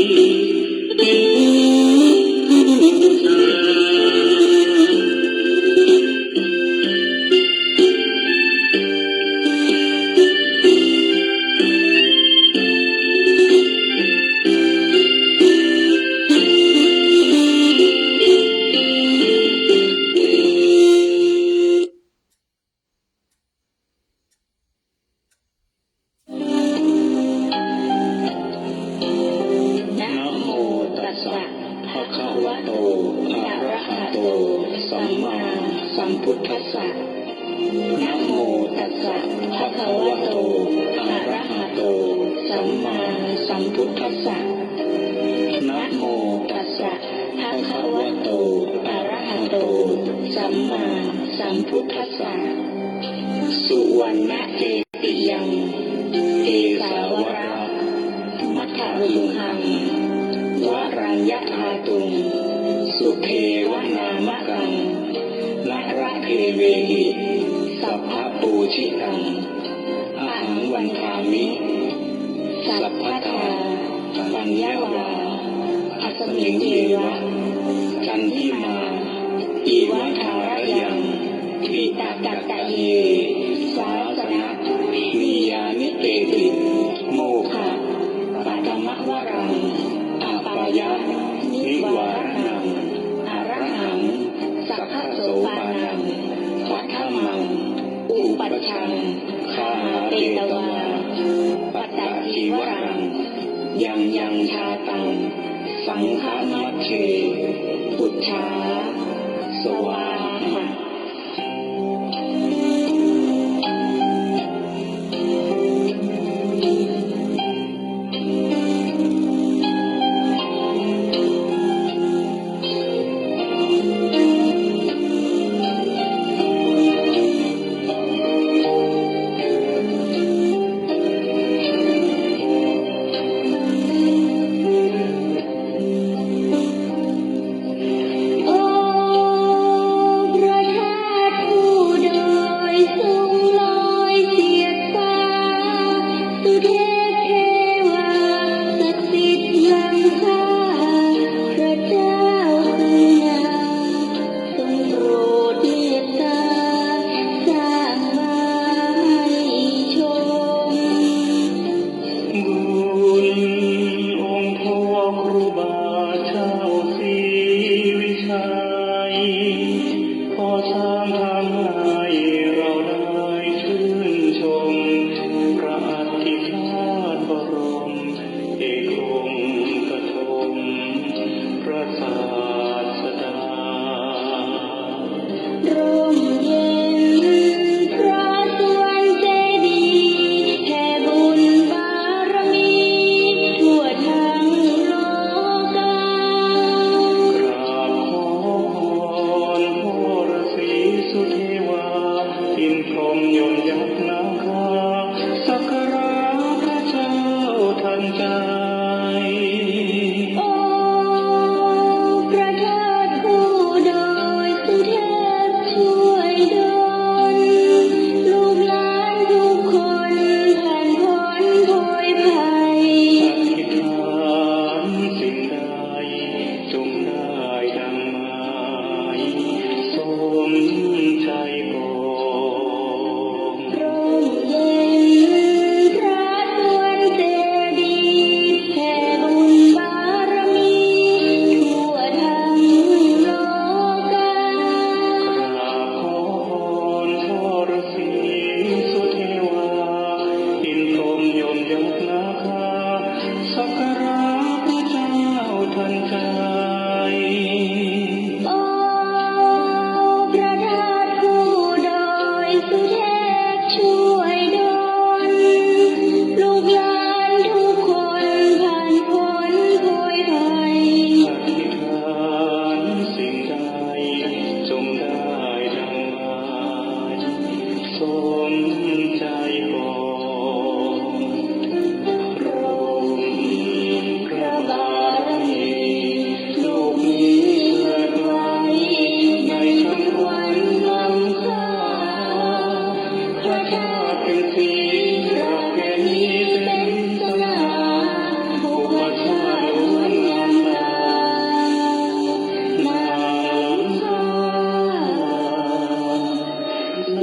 เป็นพุทธบูชา Namo tassa bhagavato arahato sammāsambuddhassa. Namo tassa bhagavato arahato sammāsambuddhassa. Namo tassa bhagavato arahato sammāsambuddhassa. Suvaṇṇacetiyaṃ kesāvaramataruṇhaṃ varaññadhātuṃ sudevanāmakaṃ naradevehi sabbapūjitaṃ ahaṃ vandāmi sabbadā. Paññā vā asmiṃ yeva candimā iva thārayaṃ diṭṭhagaddaye sāsananiyānikehi moghappaṭamavaraṃ apāyanivāraṇaṃ arahaṃ sakkassopānaṃ paṭhamaṃ upajjhaṃ gāhapetvā pattacīvaraṃ yaṃ yaṃ jātaṃ saṅghamajjhe buddhā svāha. ยกนาคาสักการะพระเจ้าทันใจ โอ้พระธาตุคู่ดอยสุเทพช่วยดลลูกหลานทุกคนผ่านพ้นโพยภัย อธิษฐานสิ่งใดจงได้ดังหมาย สมใจปองพระบรมพระบารมี ลูกนี้เกิดไว้ในคำขวัญนำข้า พระธาตุเป็นสี พระแก้วนี้เป็นสง่า อุปัชฌาย์ล้วนนำตา นำข้า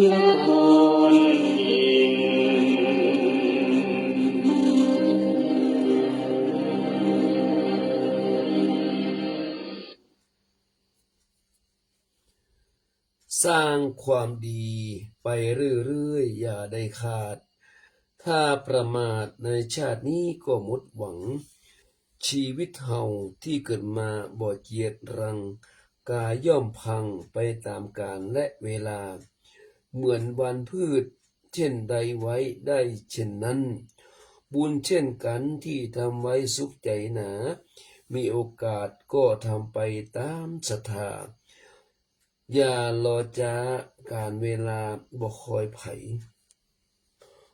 นครพิงค์ สร้างความดีไปเรื่อยๆ อย่าได้ขาด ถ้าประมาทในชาตินี้ก็หมดหวัง ชีวิตเฮาที่เกิดมาบ่เจียรัง กายย่อมพังไปตามกาลและเวลา เหมือนหว่านพืชเช่นใดไว้ได้เช่นนั้น บุญเช่นกันที่ทำไว้สุขใจหนา มีโอกาสก็ทำไปตามศรัทธา อย่ารอจ๊า กาลเวลาบ่คอยไผ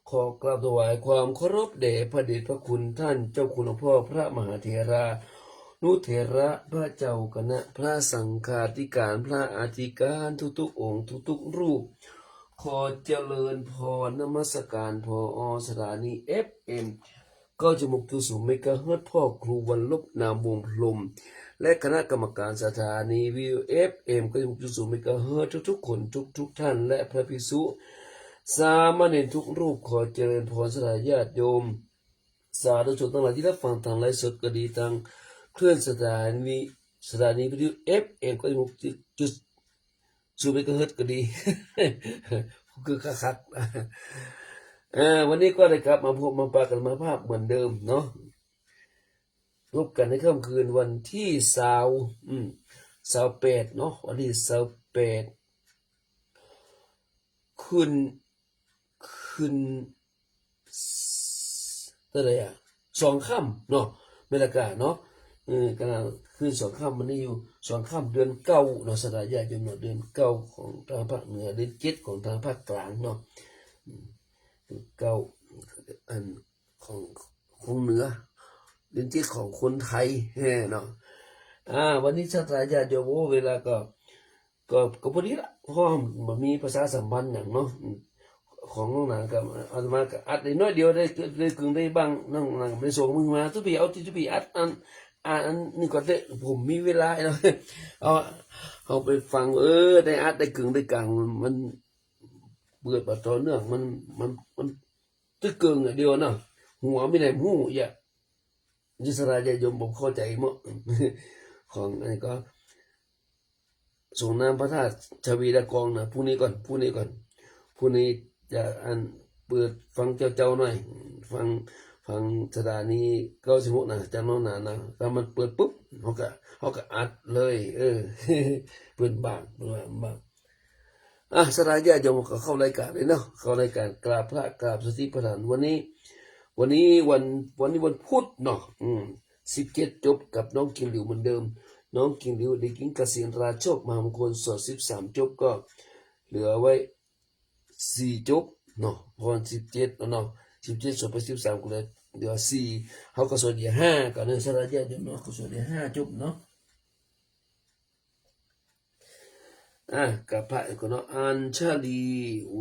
ขอกราบถวายความเคารพแด่พระเดชพระคุณท่านเจ้าคุณหลวงพ่อพระมหาเถรานุเถระ พระเจ้าคณะ พระสังฆาธิการ พระอธิการทุกๆองค์ทุกๆรูป ขอเจริญพรนมัสการ ผอ สถานี เอฟเอ็ม เก้าสิบหกจุดศูนย์เมกะเฮิรตซ์ พ่อครูวรรณลบ นามวงศ์พรหม และคณะกรรมการสถานีวิทยุ เอฟเอ็ม เก้าสิบหกจุดศูนย์เมกะเฮิรตซ์ ทุกๆคนทุกๆท่าน และพระภิกษุสามเณรทุกรูป ขอเจริญพรศรัทธาญาติโยม สาธุชนทั้งหลายที่รับฟังทางไลฟ์สดก็ดี ทางคลื่นสถานี สถานีวิทยุ เอฟเอ็ม เก้าสิบหกจุดศูนย์เมกะเฮิรตซ์ก็ดี คือคักๆ อ่า วันนี้ก็ได้กลับมาพบมาปะกันมาพบเหมือนเดิมเนาะ พบกันในค่ำคืนวันที่ซาว อืม ซาวแปดเนาะ วันที่ซาวแปด คืน คืน เท่าไหร่อะ สองค่ำเนาะ แม่นละกาเนาะ เออ กำลังคืนสองค่ำ มันนี่อยู่สองค่ำเดือนเก้าเนาะ ศรัทธาญาติโยมเนาะ เดือนเก้าของทางภาคเหนือ เดือนเจ็ดของทางภาคกลางเนาะ อืม เก้า อัน ของ ของเหนือ เดือนเจ็ดของคนไทย แฮ่เนาะ อ่า วันนี้ศรัทธาญาติโยม โอ้ เวลาก็ ก็ ก็พอดีละ เพราะว่ามันมีประชาสัมพันธ์หยังเนาะ อืม ของน้องหนาก็ อาตมาก็อัดได้น้อยเดียว ได้ ได้กึ่งได้บ้าง น้องหนาก็ไปส่งมือมา ตุ๊ปีเอา ตุ๊ปีอัดอัน อ่า อันนี้ก็ได้ ผมมีเวลาเนาะ เอา เอาไปฟัง เออ ได้อัดได้กึ่งได้กลาง มัน เปิดบ่ต่อเนื่อง มัน มัน มัน ตึกเกิงอะเดียวเนาะ หัวมีแต่ฮู้ อย่า ศรัทธาญาติโยมบ่เข้าใจเนาะ ของอันนี้ก็ สงน้ำพระธาตุชเวดากองนะ พรุ่งนี้ก่อน พรุ่งนี้ก่อน พรุ่งนี้จะอันเปิดฟังเจ้าๆหน่อย ฟัง ฟังสถานีเก้าสิบหกนะ อาจารย์น้องหนานะ ถ้ามันเปิดปุ๊บ เฮาก็ เฮาก็อัดเลย เออ เพิ่นบ้าง เพิ่นว่าบ้าง อ่ะ ศรัทธาญาติโยมก็เข้ารายการเลยเนาะ เข้ารายการกราบพระกราบสติปัฏฐาน วันนี้ วันนี้วัน วันนี้วันพุธเนาะ อืม สิบเจ็ดจบกับน้องกิ่งหลิวเหมือนเดิม น้องกิ่งหลิวเด็กหญิงเกษียณราชโชคมหามงคล สวดสิบสามจบก็เหลือไว้สี่จบเนาะ พรสิบเจ็ดแล้วเนาะ สิบเจ็ดสวดไปสิบสามก็เหลือ เหลือสี่ เฮาก็สวดอีกห้าก่อนเนาะ ศรัทธาญาติโยมเนาะ ก็สวดอีกห้าจบเนาะ อ่ะ กับพระก่อนเนาะ อัญชลี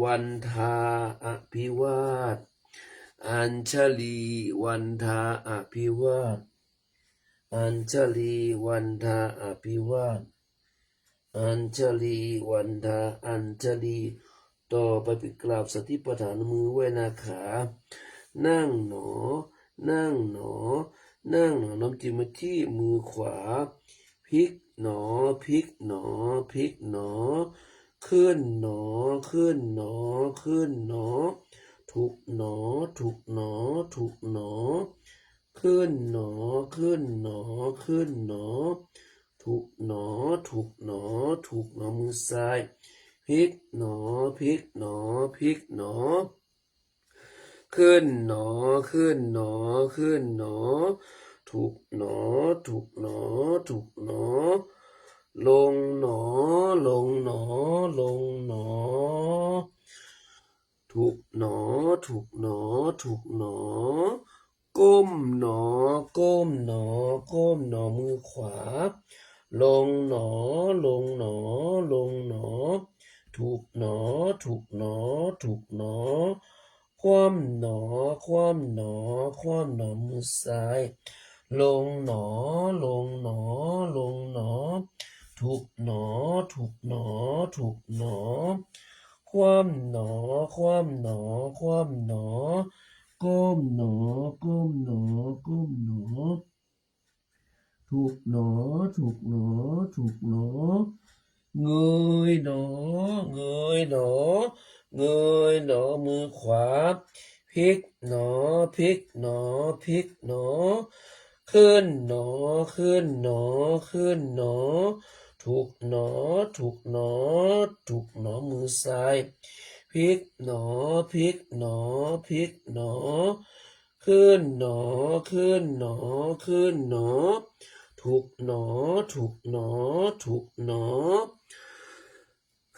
วันทาอภิวาท อัญชลีวันทาอภิวาท อัญชลีวันทาอภิวาท อัญชลีวันทา อัญชลี ต่อไปไปกราบสติปัฏฐาน มือไหว้หน้าขา นั่งหนอ นั่งหนอ นั่งหนอ น้อมจิตมาที่มือขวา พลิกหนอ พลิกหนอ พลิกหนอ เคลื่อนหนอ เคลื่อนหนอ เคลื่อนหนอ ถูกหนอ ถูกหนอ ถูกหนอ ขึ้นหนอ ขึ้นหนอ ขึ้นหนอ ถูกหนอ ถูกหนอ ถูกหนอ มือซ้าย พลิกหนอ พลิกหนอ พลิกหนอ ขึ้นหนอ ขึ้นหนอ ขึ้นหนอ ถูกหนอ ถูกหนอ ถูกหนอ ลงหนอ ลงหนอ ลงหนอ ถูกหนอ ถูกหนอ ถูกหนอ ก้มหนอ ก้มหนอ ก้มหนอ มือขวา ลงหนอ ลงหนอ ลงหนอ ถูกหนอ ถูกหนอ ถูกหนอ คว่ำหนอ คว่ำหนอ คว่ำหนอ มือซ้าย ลงหนอ ลงหนอ ลงหนอ ถูกหนอ ถูกหนอ ถูกหนอ คว่ำหนอ คว่ำหนอ คว่ำหนอ ก้มหนอ ก้มหนอ ก้มหนอ ถูกหนอ ถูกหนอ ถูกหนอ เงยหนอ เงยหนอ เงยหนอ มือขวา พลิกหนอ พลิกหนอ พลิกหนอ ขึ้นหนอ ขึ้นหนอ ขึ้นหนอ ถูกหนอ ถูกหนอ ถูกหนอ มือซ้าย พลิกหนอ พลิกหนอ พลิกหนอ ขึ้นหนอ ขึ้นหนอ ขึ้นหนอ ถูกหนอ ถูกหนอ ถูกหนอ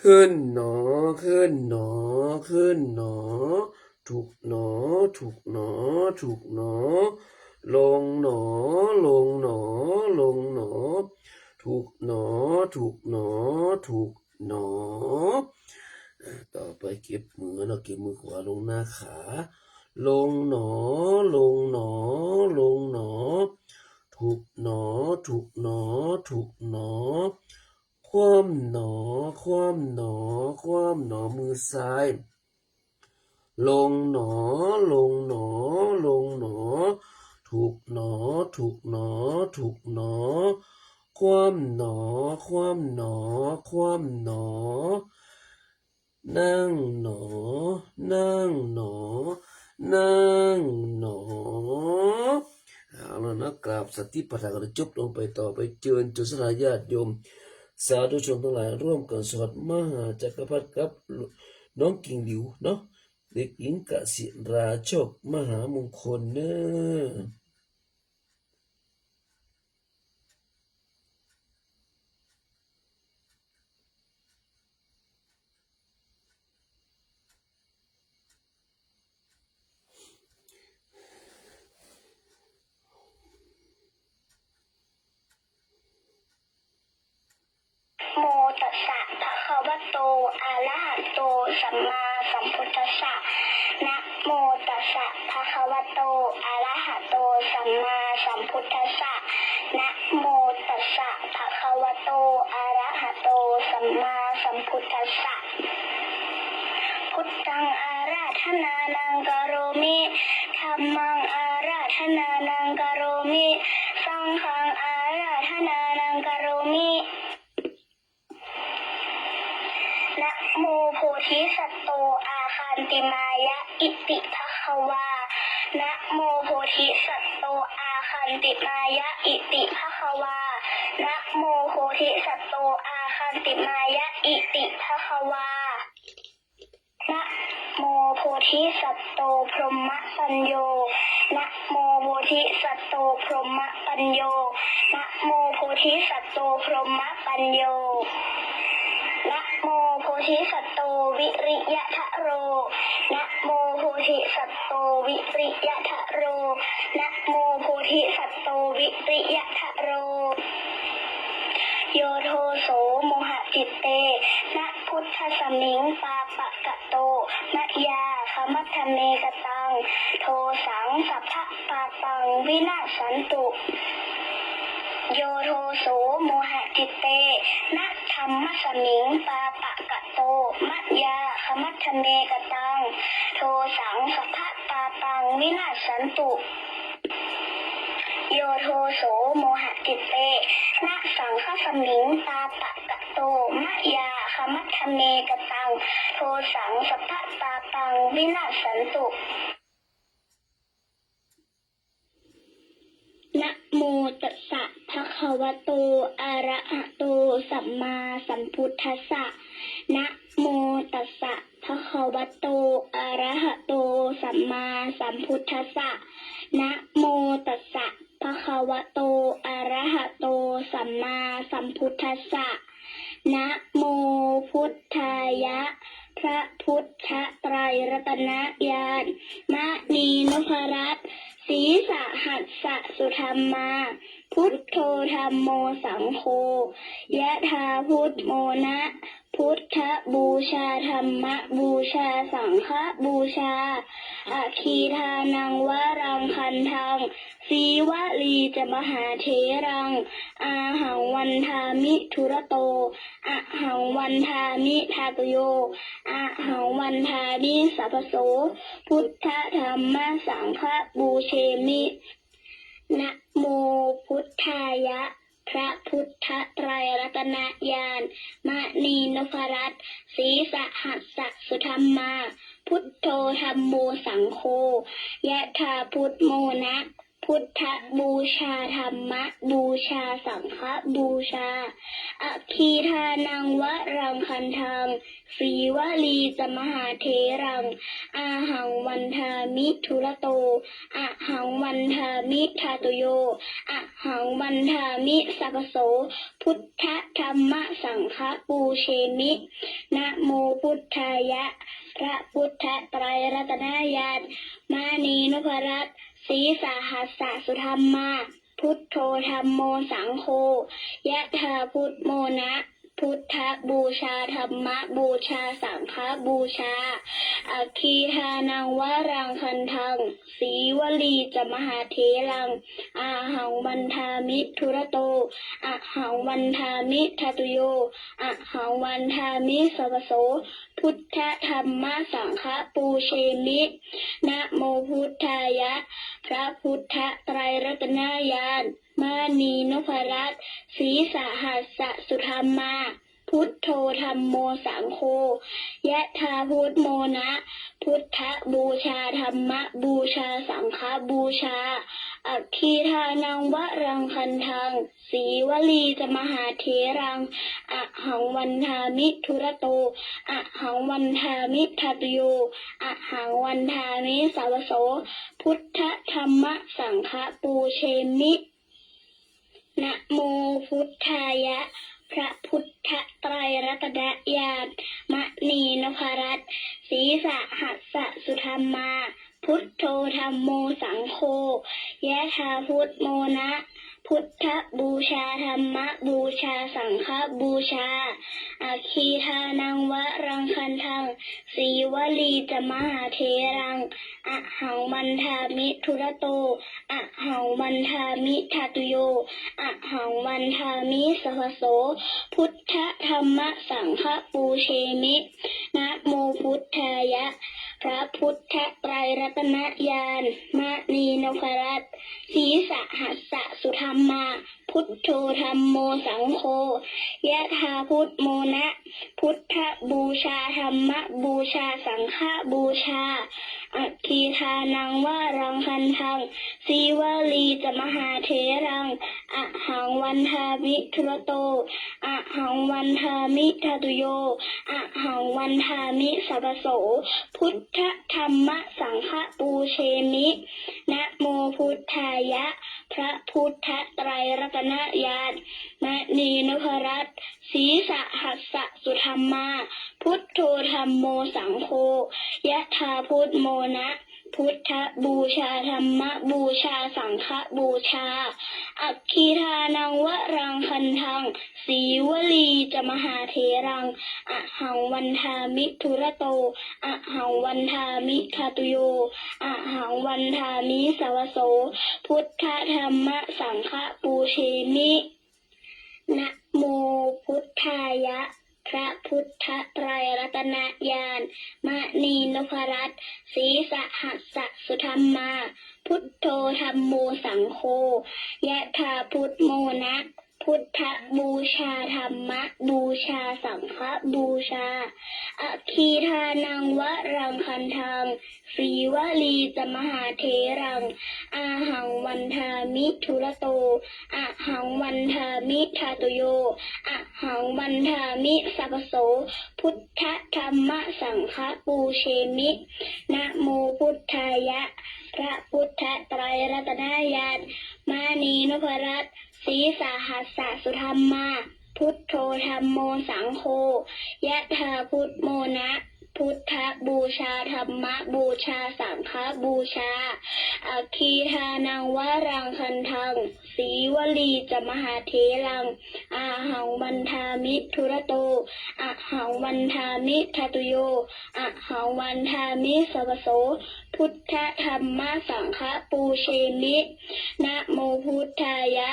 ขึ้นหนอ ขึ้นหนอ ขึ้นหนอ ถูกหนอ ถูกหนอ ถูกหนอ ลงหนอ ลงหนอ ลงหนอ ถูกหนอ ถูกหนอ ถูกหนอ อ่ะ ต่อไปเก็บมือเนาะ เก็บมือขวาลงหน้าขา ลงหนอ ลงหนอ ลงหนอ ถูกหนอ ถูกหนอ ถูกหนอ คว่ำหนอ คว่ำหนอ คว่ำหนอ มือซ้าย ลงหนอ ลงหนอ ลงหนอ ถูกหนอ ถูกหนอ ถูกหนอ คว่ำหนอ คว่ำหนอ คว่ำหนอ นั่งหนอ นั่งหนอ นั่งหนอ เอาละนะ กราบสติปัฏฐานกันจบลงไป ต่อไปเชิญชวนศรัทธาญาติโยม สาธุชนทั้งหลายร่วมกันสวดมหาจักรพรรดิกับน้องกิ่งหลิวเนาะ เด็กหญิงกสิราโชคมหามงคลเนอะ โมตัสสะ ภะคะวะโต อะระหะโต สัมมาสัมพุทธัสสะ นะโมตัสสะ ภะคะวะโต อะระหะโต สัมมาสัมพุทธัสสะ นะโมตัสสะ ภะคะวะโต อะระหะโต สัมมาสัมพุทธัสสะ พุทธัง อาราธนานัง กะโรมิ ธัมมัง อาราธนานัง กะโรมิ สังฆัง อาราธนานัง กะโรมิ นะโมโพธิสัตโต อาคันติมายะ อิติภะคะวา นะโมโพธิสัตโต อาคันติมายะ อิติภะคะวา นะโมโพธิสัตโต อาคันติมายะ อิติภะคะวา นะโมโพธิสัตโต พรหมปัญโญ นะโมโพธิสัตโต พรหมปัญโญ นะโมโพธิสัตโต พรหมปัญโญ นะโมโพธิสัตโต วิริยะทะโร นะโมโพธิสัตโต วิริยะทะโร นะโมโพธิสัตโต วิริยะทะโร โยโทโส โมหะจิตเต นะ พุทธัสมิง ปาปะกะโต มะยา ขมัตถะเมกะตัง โทสัง สัพพะปาปัง วินาสสันตุ โยโทโส โมหะจิตเต นะ ธัมมัสมิง ปาปะกะโต มะยา ขมัตถะเมกะตัง โทสัง สัพพะปาปัง วินาสสันตุ Yo doso mohacitte na saṅghasmiṃ pāpakato mayā khamatha me kataṃ dosaṃ sabbapāpaṃ vinassantu. Namo tassa bhagavato arahato sammāsambuddhassa. Namo tassa bhagavato arahato sammāsambuddhassa. Namo tassa bhagavato arahato sammāsambuddhassa. Namo buddhāya. พระพุทธไตรรัตนญาณ มณีนพรัตน์ ศรีสหัสสสุธรรมา Buddho dhammo saṅgho. Yathā buddhamona, buddhapūjā dhammapūjā saṅghapūjā. Aggi dānaṃ varaṃ gandhaṃ sīvalī ca mahātheraṃ. Ahaṃ vandāmi dūrato, ahaṃ vandāmi dhātuyo, ahaṃ vandāmi sabbaso. Buddha dhamma saṅgha pūjemi. Namo buddhāya. พระพุทธไตรรัตนญาณ มณีนพรัตน์ ศรีสหัสสสุธรรมา Buddho dhammo saṅgho. Yathā buddhamona, buddhapūjā dhammapūjā saṅghapūjā. Aggi dānaṃ varaṃ gandhaṃ sīvalī ca mahātheraṃ. Ahaṃ vandāmi dūrato, ahaṃ vandāmi dhātuyo, ahaṃ vandāmi sabbaso. Buddha dhamma saṅgha pūjemi. Namo buddhāya. พระพุทธไตรรัตนญาณ มณีนพรัตน์ ศรีสหัสสสุธรรมา Buddho dhammo saṅgho. Yathā buddhamona, buddhapūjā dhammapūjā saṅghapūjā. Aggi dānaṃ varaṃ gandhaṃ sīvalī ca mahātheraṃ. Ahaṃ vandāmi dūrato, ahaṃ vandāmi dhātuyo, ahaṃ vandāmi sabbaso. Buddha dhamma saṅgha pūjemi. Namo buddhāya. พระพุทธไตรรัตนญาณ มณีนพรัตน์ ศรีสหัสสสุธรรมา Buddho dhammo saṅgho. Yathā buddhamona, buddhapūjā dhammapūjā saṅghapūjā. Aggi dānaṃ varaṃ gandhaṃ sīvalī ca mahātheraṃ. Ahaṃ vandāmi dūrato, ahaṃ vandāmi dhātuyo, ahaṃ vandāmi sabbaso. Buddha dhamma saṅgha pūjemi. Namo buddhāya. พระพุทธไตรรัตนญาณ มณีนพรัตน์ ศรีสหัสสสุธรรมา Buddho dhammo saṅgho. Yathā buddhamona, buddhapūjā dhammapūjā saṅghapūjā. Aggi dānaṃ varaṃ gandhaṃ sīvalī ca mahātheraṃ. Ahaṃ vandāmi dūrato, ahaṃ vandāmi dhātuyo, ahaṃ vandāmi sabbaso. Buddha dhamma saṅgha pūjemi. Namo buddhāya. พระพุทธไตรรัตนญาณ มณีนพรัตน์ ศรีสหัสสสุธรรมา Buddho dhammo saṅgho. Yathā buddhamona, buddhapūjā dhammapūjā saṅghapūjā. Aggi dānaṃ varaṃ gandhaṃ sīvalī ca mahātheraṃ. Ahaṃ vandāmi dūrato, ahaṃ vandāmi dhātuyo, ahaṃ vandāmi sabbaso. Buddha dhamma saṅgha pūjemi. Namo buddhāya. พระพุทธไตรรัตนญาณ มณีนพรัตน์ ศรีสหัสสสุธรรมา Buddho dhammo saṅgho. Yathā buddhamona, buddhapūjā dhammapūjā saṅghapūjā. Aggi dānaṃ varaṃ gandhaṃ sīvalī ca mahātheraṃ. Ahaṃ vandāmi dūrato, ahaṃ vandāmi dhātuyo, ahaṃ vandāmi sabbaso. Buddha dhamma saṅgha pūjemi. Namo buddhāya. พระพุทธไตรรัตนญาณ มณีนพรัตน์ ศรีสหัสสสุธรรมา พุทโธธัมโมสังโฆ ยะถาพุทโมนะ พุทธบูชา ธัมมบูชา สังฆบูชา อัคคีทานังวรังคันทัง สีวลีจะมหาเถรัง อาหังวันทามิทุระโต อะหังวันทามิทาตุโย อะหังวันทามิสัพพโส พุทธธัมมสังฆปูเชมิ นะโมพุทธายะ พระพุทธไตรรัตนญาณ มณีนพรัตน์ ศรีสหัสสสุธรรมา พุทโธธัมโมสังโฆ ยะถาพุทโมนะ พุทธบูชา ธัมมบูชา สังฆบูชา อัคคีทานังวรังคันทัง สีวลีจะมหาเถรัง อาหังวันทามิทุระโต อะหังวันทามิทาตุโย อะหังวันทามิสัพพโส พุทธธัมมสังฆปูเชมิ นะโมพุทธายะ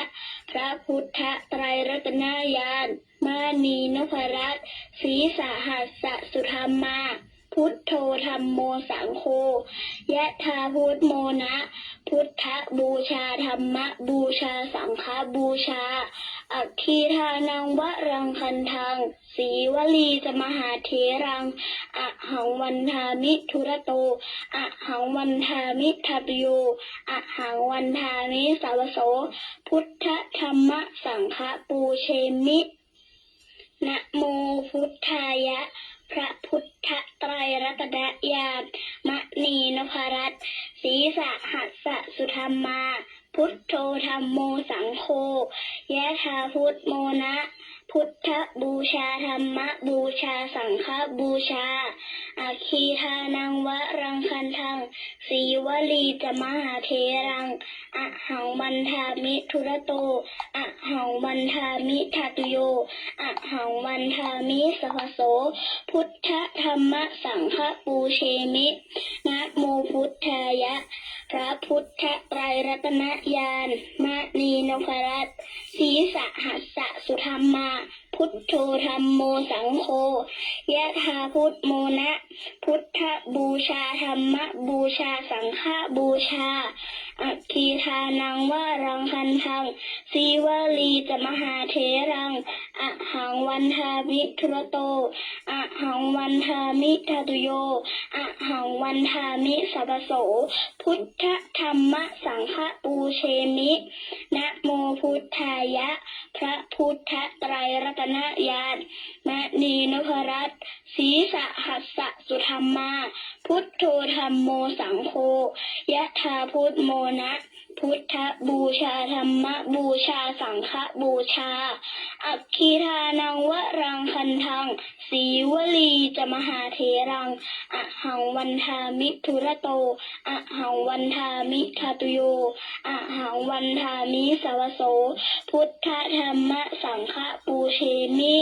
พระพุทธไตรรัตนญาณ มณีนพรัตน์ ศรีสหัสสสุธรรมา พุทโธธัมโมสังโฆ ยะถาพุทโมนะ พุทธบูชา ธัมมบูชา สังฆบูชา อัคคีทานังวรังคันทัง สีวลีจะมหาเถรัง อะหังวันทามิทุระโต อะหังวันทามิทาตุโย อะหังวันทามิสัพพโส พุทธธัมมสังฆปูเชมิ นะโมพุทธายะ พระพุทธไตรรัตนญาณ มณีนพรัตน์ ศรีสหัสสสุธรรมา พุทโธธัมโมสังโฆ ยะถาพุทโมนะ พุทธบูชา ธัมมบูชา สังฆบูชา อัคคีทานังวรังคันทัง สีวลีจะมหาเถรัง อะหังวันทามิทุระโต อะหังวันทามิทาตุโย อะหังวันทามิสัพพโส พุทธธัมมสังฆปูเชมิ นะโมพุทธายะ พระพุทธไตรรัตนญาณ มณีนพรัตน์ ศรีสหัสสสุธรรมา พุทโธธัมโมสังโฆ ยะถาพุทโมนะ พุทธบูชา ธัมมบูชา สังฆบูชา อัคคีทานังวรังคันทัง สีวลีจะมหาเถรัง อะหังวันทามิทุระโต อะหังวันทามิทาตุโย อะหังวันทามิสัพพโส พุทธธัมมสังฆปูเชมิ นะโมพุทธายะ พระพุทธไตรรัตนญาณ มณีนพรัตน์ ศรีสหัสสสุธรรมา พุทโธธัมโมสังโฆ ยะถาพุทโมนะ พุทธบูชา ธัมมบูชา สังฆบูชา อัคคีทานังวรังคันทัง สีวลีจะมหาเถรัง อะหังวันทามิทุระโต อะหังวันทามิทาตุโย อะหังวันทามิสัพพโส พุทธธัมมสังฆปูเชมิ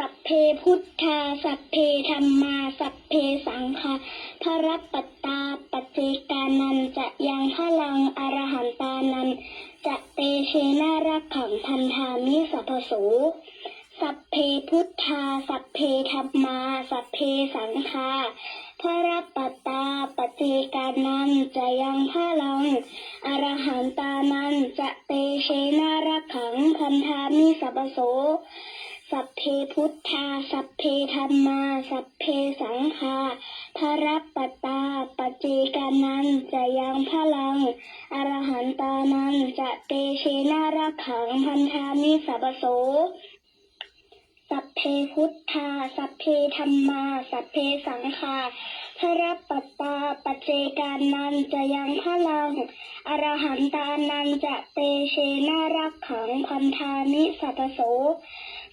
สัพเพพุทธา สัพเพธัมมา สัพเพสังฆา พระปัตตา ปัจเจกานันจะยังพลัง อรหันตานันจะเตเชนะ รักขังพันธามิ สัพพโส สัพเพพุทธา สัพเพธัมมา สัพเพสังฆา พระปัตตา ปัจเจกานันจะยังพลัง อรหันตานันจะเตเชนะ รักขังพันธามิ สัพพโส สัพเพพุทธา สัพเพธัมมา สัพเพสังฆา พระปัตตา ปัจเจกานันจะยังพลัง อรหันตานันจะเตเชนะ รักขังพันธามิ สัพพโส สัพเพพุทธา สัพเพธัมมา สัพเพสังฆา พระปัตตา ปัจเจกานันจะยังพลัง อรหันตานันจะเตเชนะ รักขังพันธามิ สัพพโส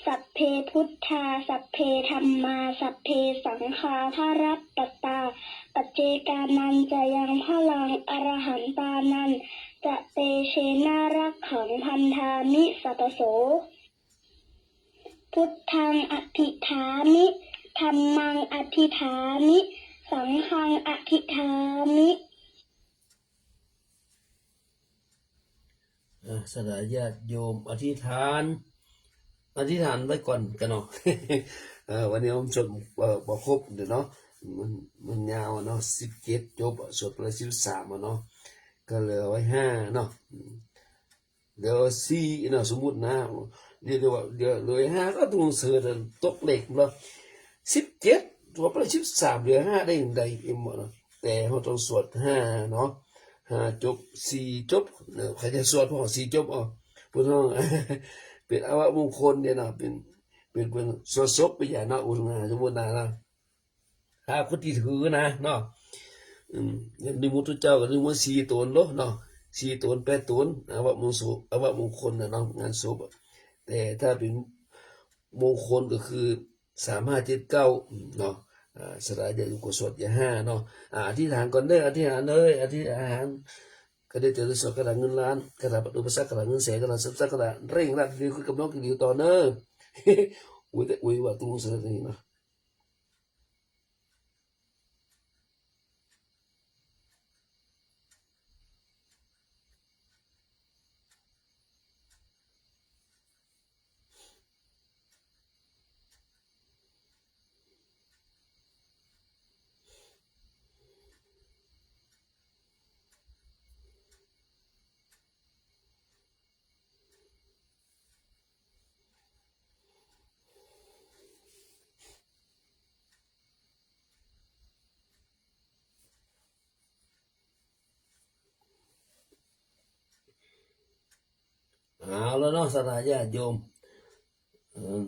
สัพเพพุทธา สัพเพธัมมา สัพเพสังฆา พระปัตตา ปัจเจกานันจะยังพลัง อรหันตานันจะเตเชนะ รักขังพันธามิ สัพพโส พุทธังอธิษฐามิ ธัมมังอธิษฐามิ สังฆังอธิษฐามิ อ่า ศรัทธาญาติโยมอธิษฐาน อธิษฐานไว้ก่อนกันเนาะ เอ่อ วันนี้ผมสวด เอ่อ บ่ครบเดี๋ยวเนาะ มัน มันยาวอะเนาะ สิบเจ็ด จบอะ สวดไปแล้ว สิบสาม อะเนาะ ก็เหลือไว้ห้าเนาะ เดี๋ยวสี่เนาะ สมมุตินะ เดี๋ยว เดี๋ยว เดี๋ยวเหลือห้าก็ต้องเสือตกเลขแล้ว สิบเจ็ด สวดไปแล้ว สิบสาม เหลือห้าได้อย่างไร เอ็มบอกเนาะ แต่เราต้องสวดห้าเนาะ ห้าจบ สี่จบ เออ ใครจะสวดพอสี่จบ เอา พุทธองค์ เป็นอวมงคลเนี่ยเนาะ เป็น เป็น เป็นสวดศพไปอย่างเนาะ อุณา สมมุตินะนะ ถ้าคนที่ถือนะเนาะ อืม อย่างนิมนต์พุทธเจ้าก็นิมนต์สี่ตนโลดเนาะ สี่ตน แปดตน อวมงคล อวมงคลนะเนาะ งานศพอะ แต่ถ้าเป็นมงคลก็คือ สามห้าเจ็ดเก้า เนาะ อ่า ศรัทธาญาติโยมก็สวดอย่าห้าเนาะ อ่า อธิษฐานก่อนเด้อ อธิษฐานเลย อธิษฐาน ก็ได้เจริญสวดคาถาเงินล้าน คาถาปัดอุปสรรค คาถาเงินแสน คาถาเสริมทรัพย์ คาถาเร่งรัด เดี๋ยวคือกำลังกินอยู่ต่อเนอะ อุ้ย แต่อุ้ยว่าตุ้งเสนอนี่เนาะ เอาแล้วเนาะ ศรัทธาญาติโยม เอ่อ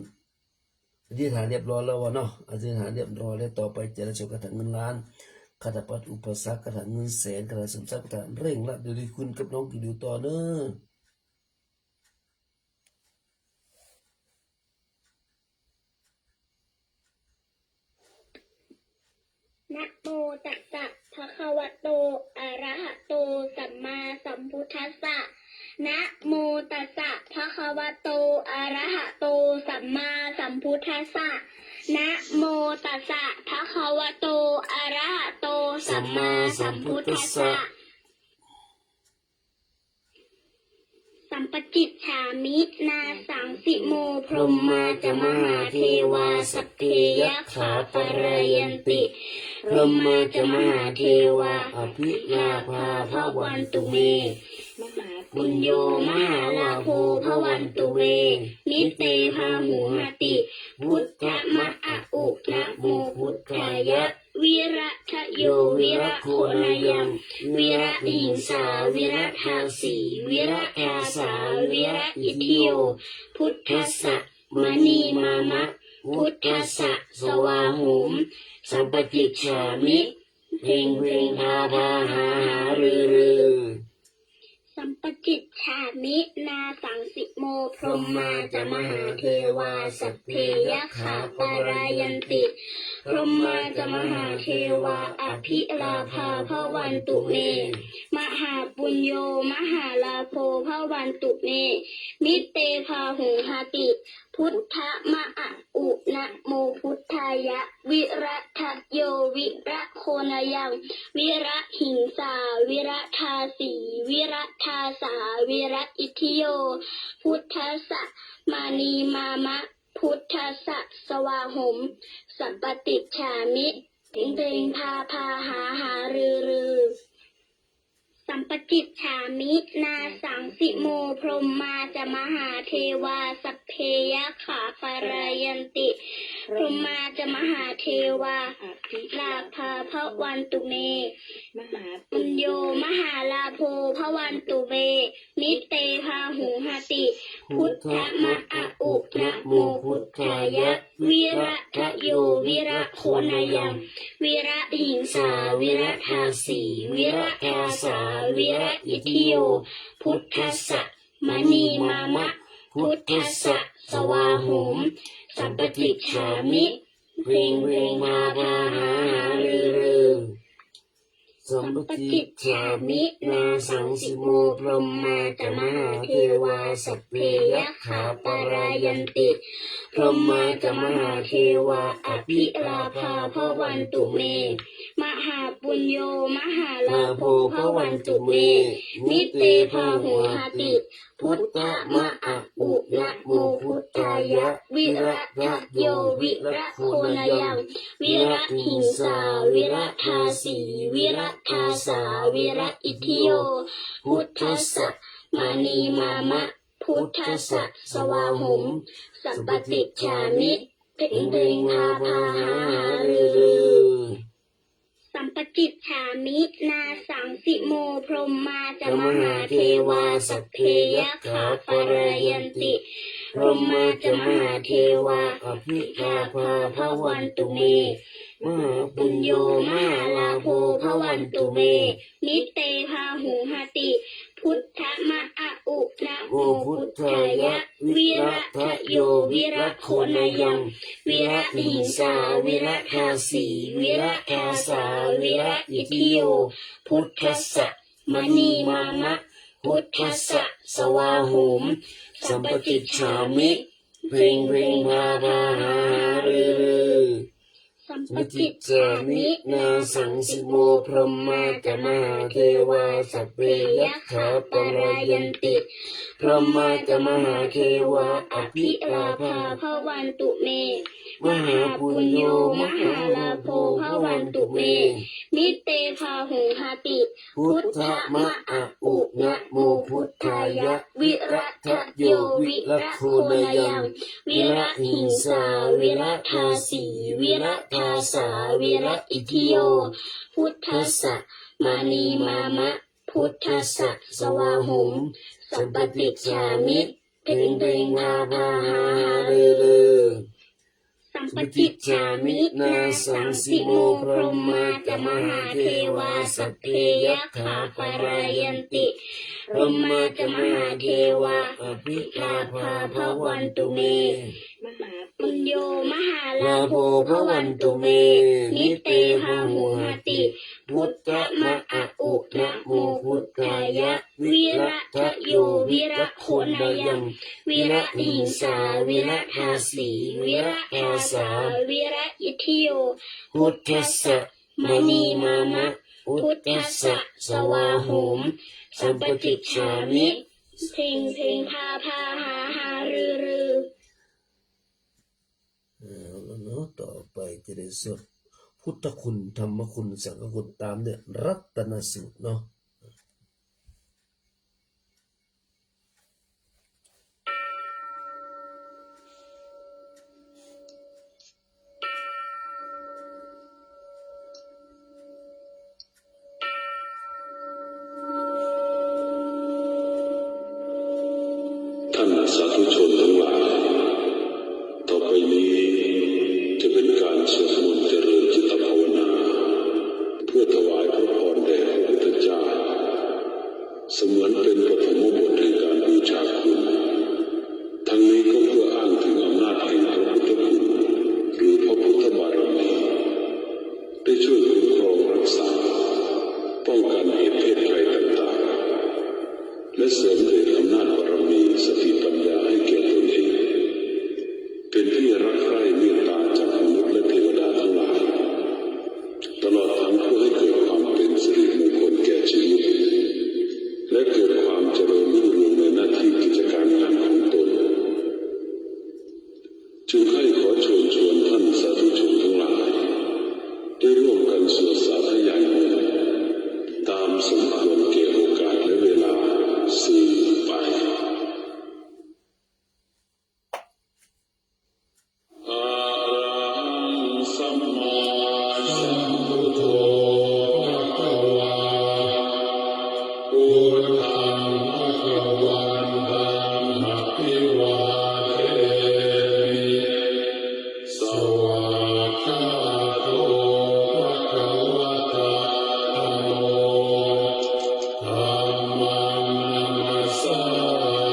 อธิษฐานเรียบร้อยแล้ววะเนาะ อธิษฐานเรียบร้อยแล้ว ต่อไปเจริญสวดคาถาเงินล้าน คาถาปัดอุปสรรค คาถาเงินแสน คาถาเสริมทรัพย์ คาถาเร่งรัด เดี๋ยวได้คืนกับน้องกินอยู่ต่อเนอะ Namo tassa bhagavato arahato sammāsambuddhassa. Namo tassa bhagavato arahato sammāsambuddhassa. Namo tassa bhagavato arahato sammāsambuddhassa. Sampacicchāmi nāsaṃsimo brahmā ca mahādevā sabbe yakkhā parāyanti. Brahmā ca mahādevā abhilābhā bhavantu me. Mahāpuñño mahālābho bhavantu me. Mite bāhuhati. Buddha ma a u namo buddhāya. Viradayo viragonāyaṃ virahiṃsā viradāsī viradāsā viraitthiyo buddhassa mānī māma buddhassa svāhom sampacicchāmi. เพ็งเพ็งพาพาหาหารือรือ Sampacicchāmi nāsaṃsimo brahmā ca mahādevā sabbe yakkhā parāyanti. Brahmā ca mahādevā abhilābhā bhavantu me. Mahāpuñño mahālābho bhavantu me. Mite bāhuhati. Buddha ma a u namo buddhāya. Viradayo viragonāyaṃ virahiṃsā viradāsī viradāsā viraitthiyo buddhassa mānī māma buddhassa svāhom sampacicchāmi. เพ็งเพ็งพาพาหาหารือรือ Sampacicchāmi nāsaṃsimo brahmā ca mahādevā sabbe yakkhā parāyanti. Brahmā ca mahādevā abhilābhā bhavantu me. Mahāpuñño mahālābho bhavantu me. Mite bāhuhati. Buddha ma a u namo buddhāya. Viradayo viragonāyaṃ virahiṃsā viradāsī viradāsā viraitthiyo buddhassa mānī māma buddhassa svāhom sampacicchāmi. เพ็งเพ็งพาพาหาหารือรือ Sampacicchāmi nāsaṃsimo brahmā ca mahādevā sabbe yakkhā parāyanti. Brahmā ca mahādevā abhilābhā bhavantu me. Mahāpuñño mahālābho bhavantu me. Mite bāhuhati. Buddha ma a u namo buddhāya. Viradayo viragonāyaṃ virahiṃsā viradāsī viradāsā viraitthiyo buddhassa mānī māma buddhassa svāhom sampaṭicchāmi. เพ็งเพ็งพาพาหาหาฤๅฤๅ Sampaṭicchāmi. Nāsaṃsimo brahmā ca mahādevā sabbe yakkhā palāyanti. Brahmā ca mahādevā abhilābhā bhavantu me. Mahāpuñño mahālābho bhavantu me. Mite bāhuhati. Buddha ma a u namo buddhāya. Viradayo viragonāyaṃ virahiṃsā viradāsī viradāsā viraitthiyo buddhassa mānī māma buddhassa svāhom sampaṭicchāmi. เพ็งเพ็งพาพาหาหาฤๅฤๅ Sampaṭicchāmi. Nāsaṃsimo brahmā ca mahādevā sabbe yakkhā palāyanti. Brahmā ca mahādevā abhilābhā bhavantu me. Mahāpuñño mahālābho bhavantu me. Mite bāhuhati. Buddha ma a u namo buddhāya. Viradayo viragonāyaṃ virahiṃsā viradāsī viradāsā viraitthiyo buddhassa mānī māma buddhassa svāhom sampaṭicchāmi. เพ็งเพ็งพาพาหาหาฤๅฤๅ Sampaṭicchāmi. Nāsaṃsimo brahmā ca mahādevā sabbe yakkhā palāyanti. Brahmā ca mahādevā abhilābhā bhavantu me. Mahāpuñño mahālābho bhavantu me. Mite bāhuhati. Buddha ma a u namo buddhāya. Viradayo viragonāyaṃ virahiṃsā viradāsī viradāsā viraitthiyo buddhassa mānī māma buddhassa svāhom sampaṭicchāmi. เพ็งเพ็งพาพาหาหาฤๅฤๅ เอาละเนาะ ต่อไปจะได้สวดพุทธคุณ ธรรมคุณ สังฆคุณ ตามเนี่ย รัตนสูตรเนาะ ท่านสาธุชนทั้งหลาย ต่อไปนี้จะเป็นการสวดมนต์เจริญจิตภาวนา เพื่อถวายพระพรแด่พระพุทธเจ้า เสมือนเป็นปฐมบทแห่งการบูชาคุณ ทั้งนี้ก็เพื่ออ้างถึงอำนาจแห่งพระพุทธคุณ หรือพระพุทธบารมี ได้ช่วยคุ้มครองรักษา ป้องกันเหตุเพศภัยต่างๆ และเสริมเดชอำนาจบารมีสติปัญญาให้แก่ตนเอง เป็นที่รักใคร่เมตตาจากมนุษย์และเทวดาทั้งหลาย ตลอดทั้งเพื่อให้เกิดความเป็นสิริมงคลแก่ชีวิต และเกิดความเจริญรุ่งเรืองในหน้าที่กิจการงานของตน จึงใคร่ขอเชิญชวนท่านสาธุชนทั้งหลาย ได้ร่วมกันสวดสาธยายมนต์ ตามสมควรแก่โอกาสและเวลาสืบไป Arahaṃ sammāsambuddho bhagavā. Buddhaṃ bhagavantaṃ abhivādemi. Svākkhāto bhagavatā dhammo. Dhammaṃ namassāmi.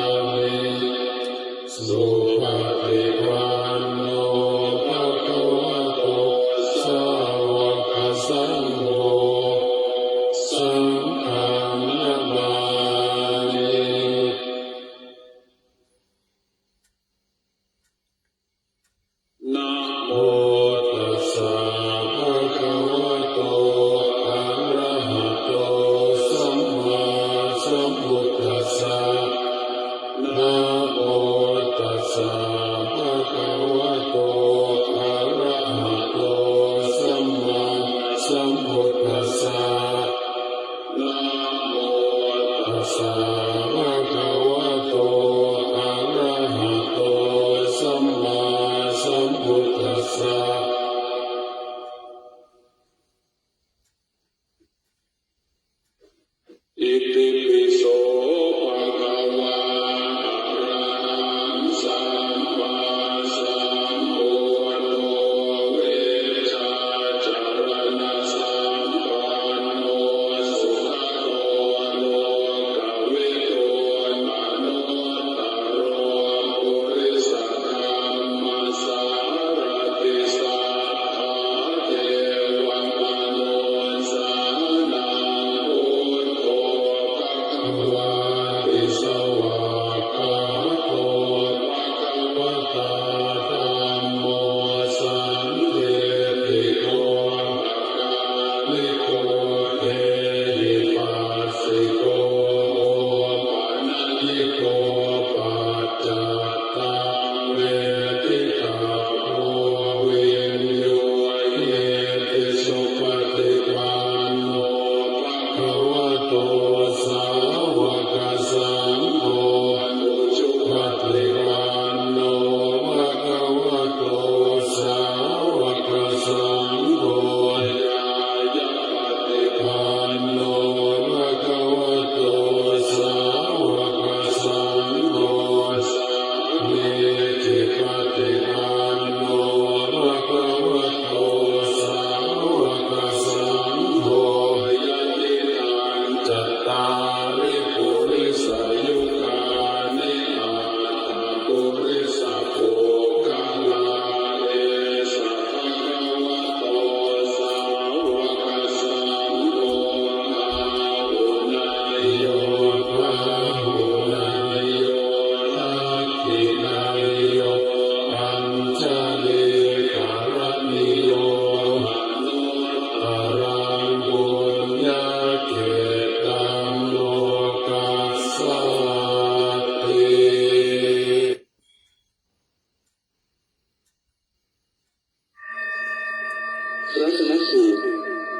รัตนสูตร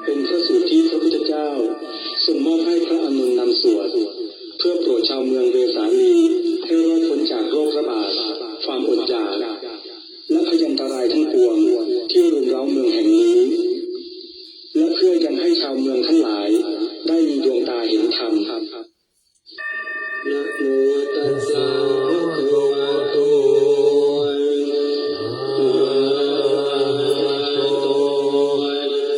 เป็นพระสูตรที่พระพุทธเจ้าทรงมอบให้พระอานนท์นำสวด เพื่อโปรดชาวเมืองเวสาลีให้รอดพ้นจากโรคระบาด ความอดอยาก และพยันตรายทั้งปวงที่รุมเร้าเมืองแห่งนี้ และเพื่อยังให้ชาวเมืองทั้งหลายได้มีดวงตาเห็นธรรม Namo tassa bhagavato arahato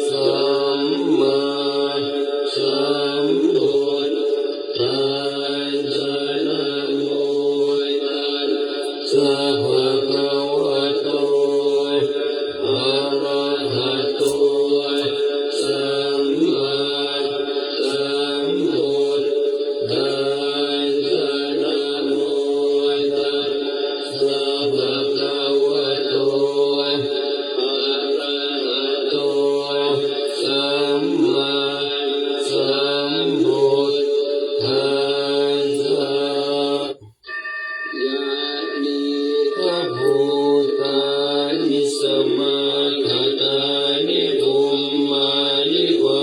sammāsambuddhassa. Namo tassa bhagavato arahato sammāsambuddhassa. Namo tassa bhagavato arahato sammāsambuddhassa. Yānīdha bhūtāni samāgatāni bhummāni vā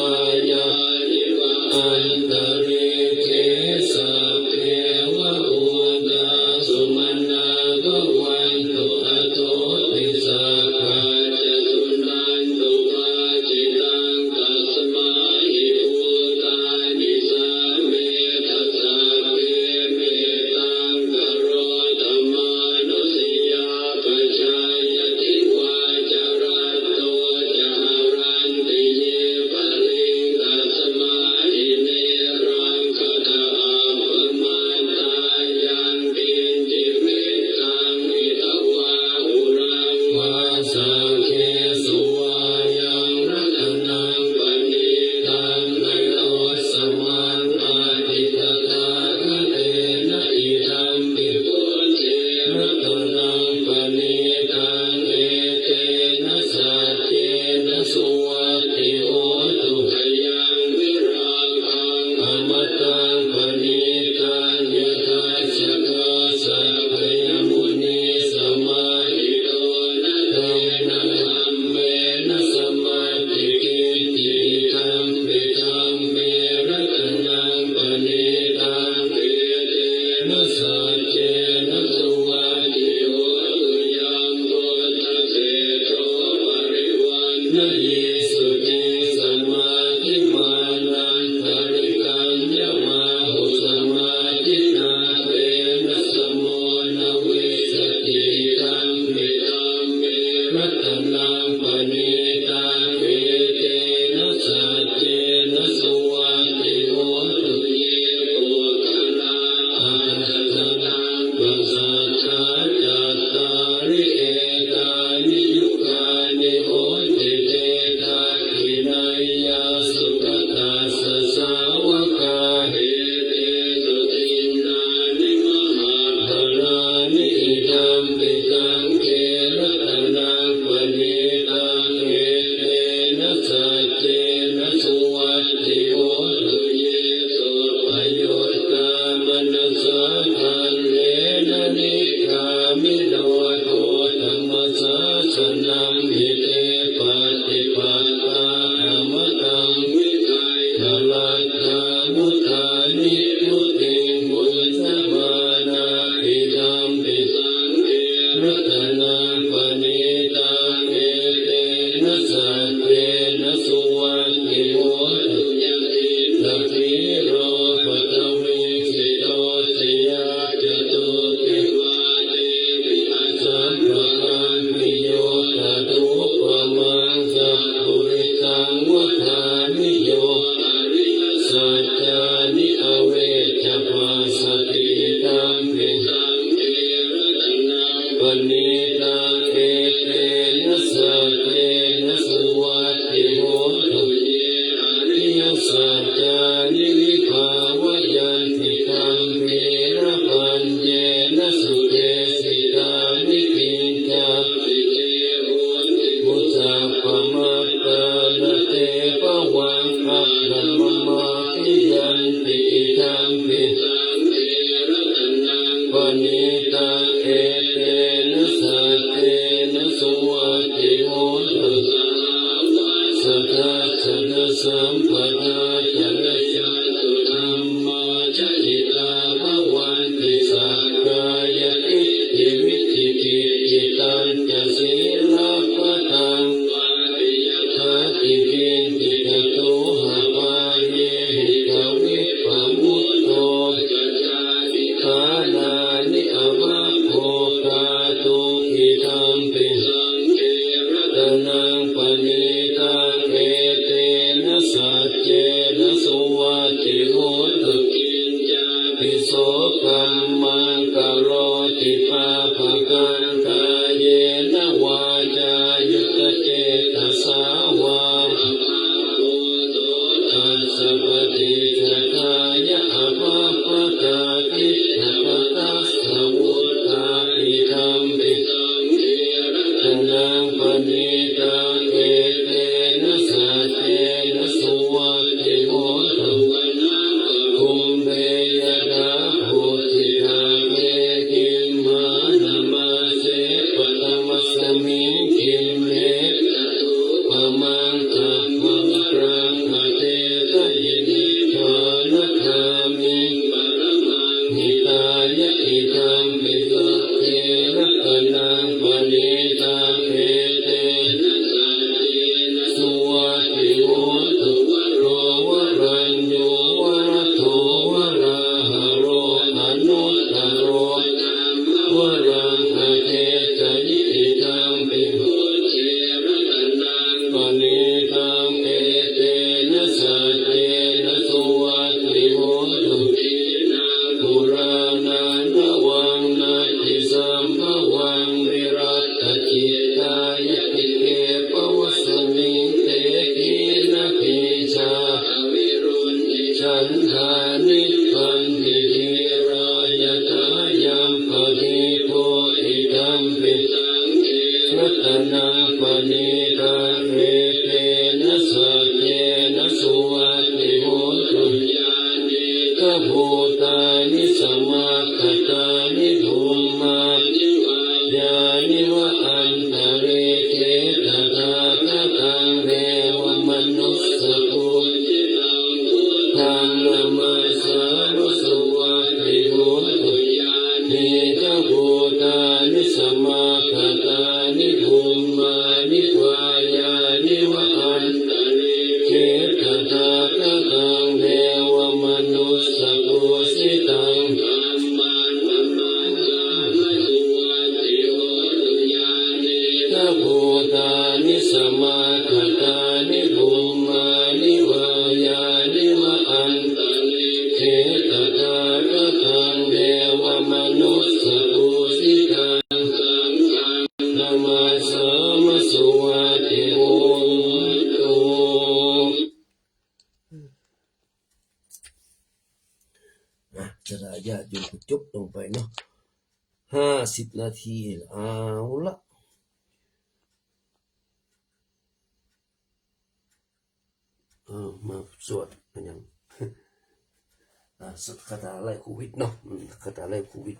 yāni va antalikkhe sabbeva bhūtā sumanā bhavantu athopi sakkacca suṇantu bhāsitaṃ. Tasmā hi bhūtā nisāmetha sabbe mettaṃ karotha mānusiyā pajāya divā ca ratto ca haranti ye baliṃ. Tasmā hi ne rakkhatha appamattā yaṃ kiñci vittaṃ idha vā huraṃ vā saggesu vā yaṃ ratanaṃ paṇītaṃ na no samaṃ atthi tathāgatena idampi buddhe ratanaṃ paṇītaṃ etena saccena suvatthi hotu. Khayaṃ virāgaṃ amataṃ paṇītaṃ yadajjhagā sakyamunī samāhito na tena dhammena samatthi kiñci idampi dhamme ratanaṃ paṇītaṃ etena saccena suvatthi hotu. Yaṃ buddhaseṭṭho parivaṇṇayī suciṃ samādhimānantarikaññamāhu samādhinā tena samo na vijjati idampi dhamme ratanaṃ paṇītaṃ etena saccena suvatthi hotu. Ye puggalā aṭṭha sataṃ pasatthā cattāri etāni yugāni honti te dakkhiṇeyyā sugatassa sāvakā etesu dinnāni mahapphalāni idampi saṅghe ratanaṃ paṇītaṃ etena saccena suvatthi hotu. Ye suppayuttā manasā daḷhena nikkāmino gotamasāsanamhi te pattipattā amataṃ vigayha laddhā mudhā nibbutiṃ bhuñjamānā idampi saṅghe ratanaṃ paṇītaṃ etena saccena suvatthi hotu. Yathindakhīlo paṭhaviṃ sito siyā catubbhi vātepi asambhagampiyo tathū sampadā ca. Jayanto dhammā jayitā bhavanti sakkāyadiṭṭhi vicikicchitañca sīlabbataṃ vāpi yadatthi kiñci catūhapāyehi dvipamutto ca jāti ṭhānāni avaggho kātuṃ idampi saṅghe ratanaṃ paṇītaṃ etena saccena suvatthi hotu. Kiñcāpi so kammaṃ karoti pāpakaṃ kāyena vācāyuda cetasā vā tassa paṭicchadāya abhabbatā khiḍḍāpadassa vuttā idampi saṅghe ratanaṃ paṇītaṃ etena saccena suvatthi hotu. Bhave yadā vutthitāpe kimmānamāse paṭhamasmiṃ khine tadupamaṃ dhammavaraṃ adesayi nibbānagāmiṃ paramaṃ hitāya idampi saṅghe ratanaṃ paṇītaṃ etena saccena suvatthi hotu. Varo varaññū varado varāharo anuttaro dhammavaraṃ adesayi idampi buddhe ratanaṃ paṇītaṃ etena saccena suvatthi hotu. Khīṇaṃ purāṇaṃ navaṃ natthi sambhavaṃ virattacittāyatike pavasmiṃ te khīṇabījā avirūḷhichandā nibbanti dhīrā yathāyampadīpo idampi saṅghe ratanaṃ paṇītaṃ etena saccena suvatthi hotu. Yānīdhabhūtāni samāgatāni bhummāni vā yāni va antalikkhe tathāgataṃ devamanussapūjitaṃ buddhaṃ namassāma suvatthi hotu. Yānīdhabhūtāni samāgatāni bhummāni vā yāni va antalikkhe tathāgataṃ devamanussapūjitaṃ dhammaṃ namassāma suvatthi hotu. Yānīdhabhūtāni samāgatāni bhummāni vā yāni va antalikkhe tathāgataṃ devamanussapūjitaṃ saṅghaṃ namassāma suvatthi hotu. อ่ะ จะได้ญาติโยมก็จบลงไปเนาะ ห้าสิบนาที เอาละ อ่า มาสวดกันยัง อ่า สวดคาถาไล่โควิดเนาะ อืม คาถาไล่โควิด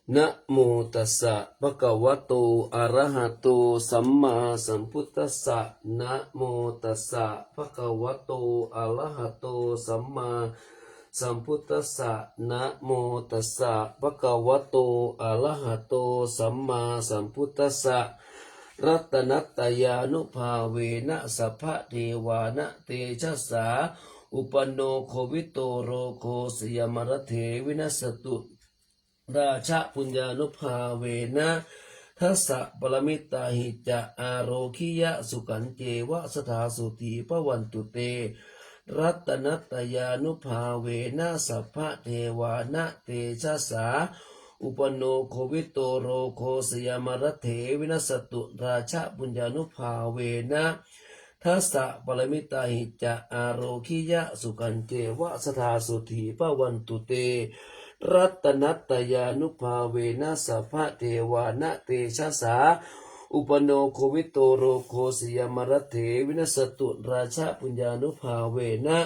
Namo tassa bhagavato arahato sammāsambuddhassa. Namo tassa bhagavato arahato sammāsambuddhassa. Namo tassa bhagavato arahato sammāsambuddhassa. Ratanattayānubhāvena sabbadevāna tejasā uppannā kovīdo rogā jayamarathe vināsatu rājabhuññānubhāvena dasapāramitāhi ca ārogyasukhañceva sadā sotthī bhavantu te. Ratanattayānubhāvena sabbadevāna tejasā uppannā kovīdo rogā jayamarathe vināsatu rājabhuññānubhāvena dasapāramitāhi ca ārogyasukhañceva sadā sotthī bhavantu te. Ratanattayānubhāvena sabbadevāna tejasā uppannā kovīdo rogā jayamarathe vināsatu rājabhuññānubhāvena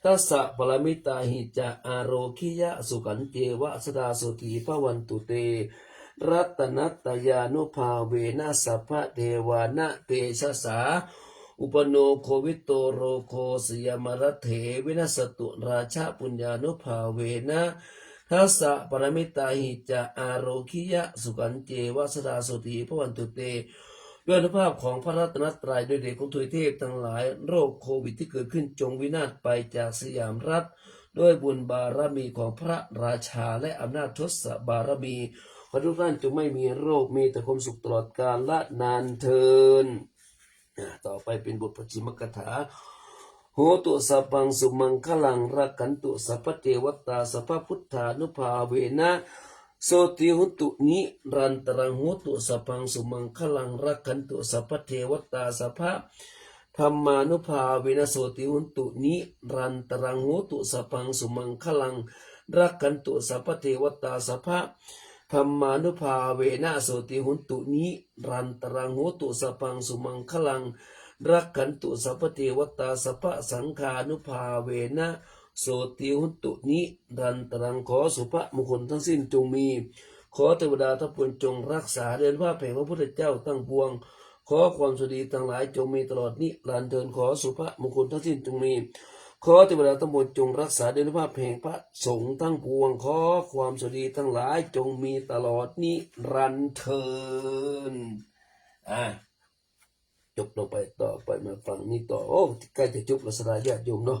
dasapāramitāhi ca ārogyasukhañceva sadā sotthī bhavantu te. ratanattayānubhāvena sabbadevāna tejasā. Upanākho vito rogā seyyaṃ raṭṭhe vinassatu rājā puññānubhāvena. Dasapāramitā hi ca ārogyasukhañceva sadā sotthī bhavantu te. ด้วยอานุภาพของพระรัตนตรัย ด้วยเดชของทวยเทพทั้งหลาย โรคโควิดที่เกิดขึ้นจงวินาศไปจากสยามรัฐ ด้วยบุญบารมีของพระราชาและอำนาจทศบารมี ขอทุกท่านจงไม่มีโรค มีแต่ความสุขตลอดกาลนานเทอญ อ่า ต่อไปเป็นบทปัจฉิมกถา Hotu sabbaṃ sumaṅgalaṃ rakkhantu sabbadevatā sabbabuddhānubhāvena sotthī hontu nirantaraṃ. Hotu sabbaṃ sumaṅgalaṃ rakkhantu sabbadevatā sabbadhammānubhāvena sotthī hontu nirantaraṃ. Hotu sabbaṃ sumaṅgalaṃ rakkhantu sabbadevatā sabbadhammānubhāvena sotthī hontu nirantaraṃ. Hotu sabbaṃ sumaṅgalaṃ rakkhantu sabbadevatā sabbasaṅghānubhāvena sotthī hontu nirantaraṃ. ขอสุภมงคลทั้งสิ้นจงมี ขอเทวดาทั้งปวงจงรักษา ด้วยอานุภาพแห่งพระพุทธเจ้าทั้งปวง ขอความสุขดีทั้งหลายจงมีตลอดนิรันดร์เทอญ ขอสุภมงคลทั้งสิ้นจงมี ขอเทวดาทั้งปวงจงรักษา ด้วยอานุภาพแห่งพระสงฆ์ทั้งปวง ขอความสุขดีทั้งหลายจงมีตลอดนิรันดร์เทอญ อ่า จบลงไป ต่อไปมาฟังนี้ต่อ โอ้ ใกล้จะจบแล้ว ศรัทธาญาติโยมเนาะ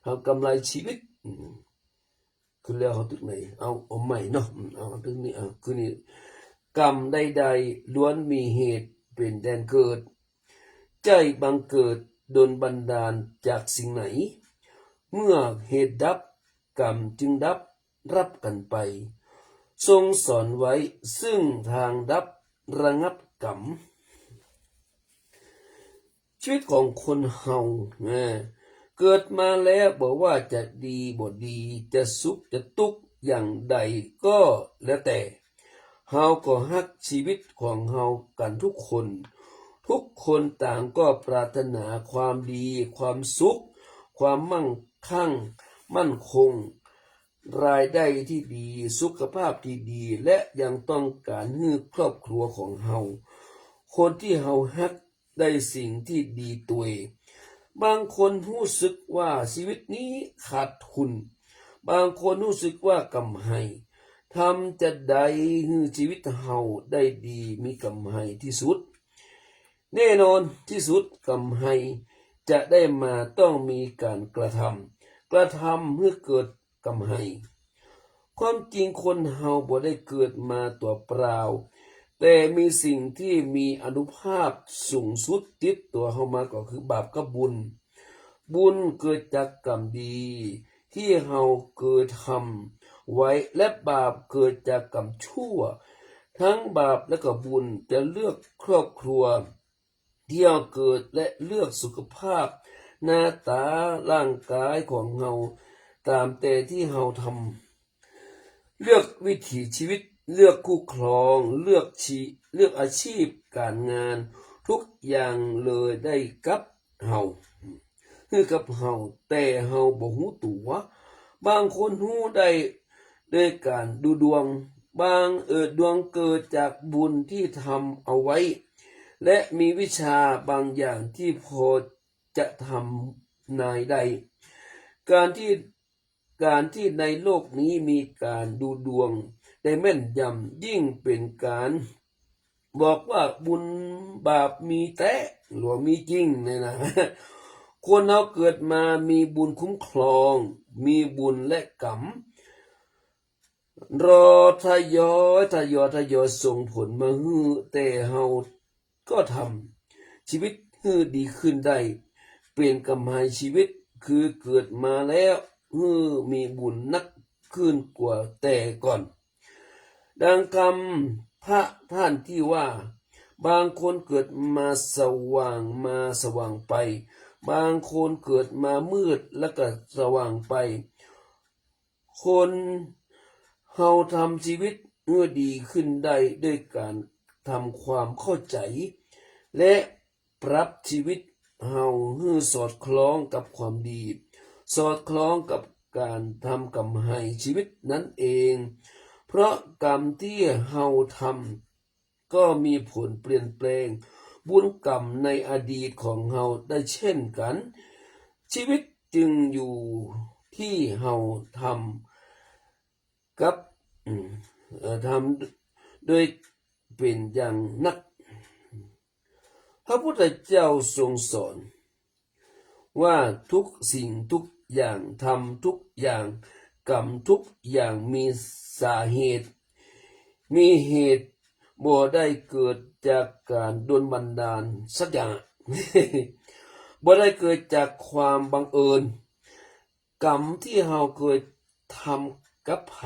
เอากำไรชีวิต อืม ขึ้นแล้ว เอาตึกไหน เอา เอาใหม่เนาะ อืม เอาตึกนี้ เอา คืนนี้ กรรมใดๆ ล้วนมีเหตุเป็นแดนเกิด ใจ้บังเกิดดลบันดาลจากสิ่งไหน เมื่อเหตุดับ กรรมจึงดับรับกันไป ทรงสอนไว้ซึ่งทางดับระงับกรรม ชีวิตของคนเฮานะ เกิดมาแล้วบ่ว่าจะดีบ่ดี จะสุขจะทุกข์อย่างใดก็แล้วแต่ เฮาก็ฮักชีวิตของเฮากันทุกคน ทุกคนต่างก็ปรารถนาความดี ความสุข ความมั่งคั่ง มั่นคง รายได้ที่ดี สุขภาพที่ดี และยังต้องการหื้อครอบครัวของเฮา คนที่เฮาฮัก ได้สิ่งที่ดีตวย บางคนฮู้สึกว่าชีวิตนี้ขาดทุน บางคนฮู้สึกว่ากำไร ทำจะใดหื้อชีวิตเฮาได้ดีมีกำไรที่สุด แน่นอนที่สุดกำไรจะได้มาต้องมีการกระทำ กระทำหื้อเกิดกำไร ความจริงคนเฮาบ่ได้เกิดมาตั๋วเปล่า แต่มีสิ่งที่มีอานุภาพสูงสุดติดตั๋วเฮามาก็คือบาปกับบุญ บุญเกิดจากกรรมดีที่เฮาเคยทำไว้ และบาปเกิดจากกรรมชั่ว ทั้งบาปและก็บุญจะเลือกครอบครัว ที่เฮาเกิดและเลือกสุขภาพหน้าตาร่างกายของเฮาตามแต่ที่เฮาทำ เลือกวิถีชีวิต เลือกคู่ครอง เลือกชี เลือกอาชีพการงาน ทุกอย่างเลยได้กับเฮา คือกับเฮา แต่เฮาบ่ฮู้ตั๋ว บางคนฮู้ได้โดยการดูดวง บาง เอ่อ ดวงเกิดจากบุญที่ทำเอาไว้ และมีวิชาบางอย่างที่พอจะทำนายได้ การที่ การที่ในโลกนี้มีการดูดวงได้แม่นยำ ยิ่งเป็นการบอกว่าบุญบาปมีแต๊ หรือว่ามีจริงเนี่ยนะ คนเฮาเกิดมามีบุญคุ้มครอง มีบุญและกรรม รอทยอย ทยอย ทยอยส่งผลมาหื้อแต่เฮาก็ทำชีวิตหื้อดีขึ้นได้ เป็นกำไรชีวิต คือเกิดมาแล้วหื้อมีบุญนักขึ้นกว่าแต่ก่อน ดังคำพระท่านที่ว่า บางคนเกิดมาสว่างมาสว่างไป บางคนเกิดมามืดแล้วก็สว่างไป คนเฮาทำชีวิตหื้อดีขึ้นได้ด้วยการทำความเข้าใจ และปรับชีวิตเฮาหื้อสอดคล้องกับความดี สอดคล้องกับการทำกำไรชีวิตนั้นเอง เพ พราะกรรมที่เราทำก็มีผลเปลี่ยนแปลงบุญกรรมในอดีตของเราได้เช่นกัน ชีวิตจึงอยู่ที่เราทำกับอืมเอ่อทำโดยเป็นอย่างนัก พระพุทธเจ้าทรงสอน ว่าทุกสิ่งทุกอย่าง ทำทุกอย่าง กรรมทุกอย่างมีสาเหตุ มีเหตุ บ่ได้เกิดจากการโดนบันดาลสักอย่าง บ่ได้เกิดจากความบังเอิญ กรรมที่เราเคยทำกับไผ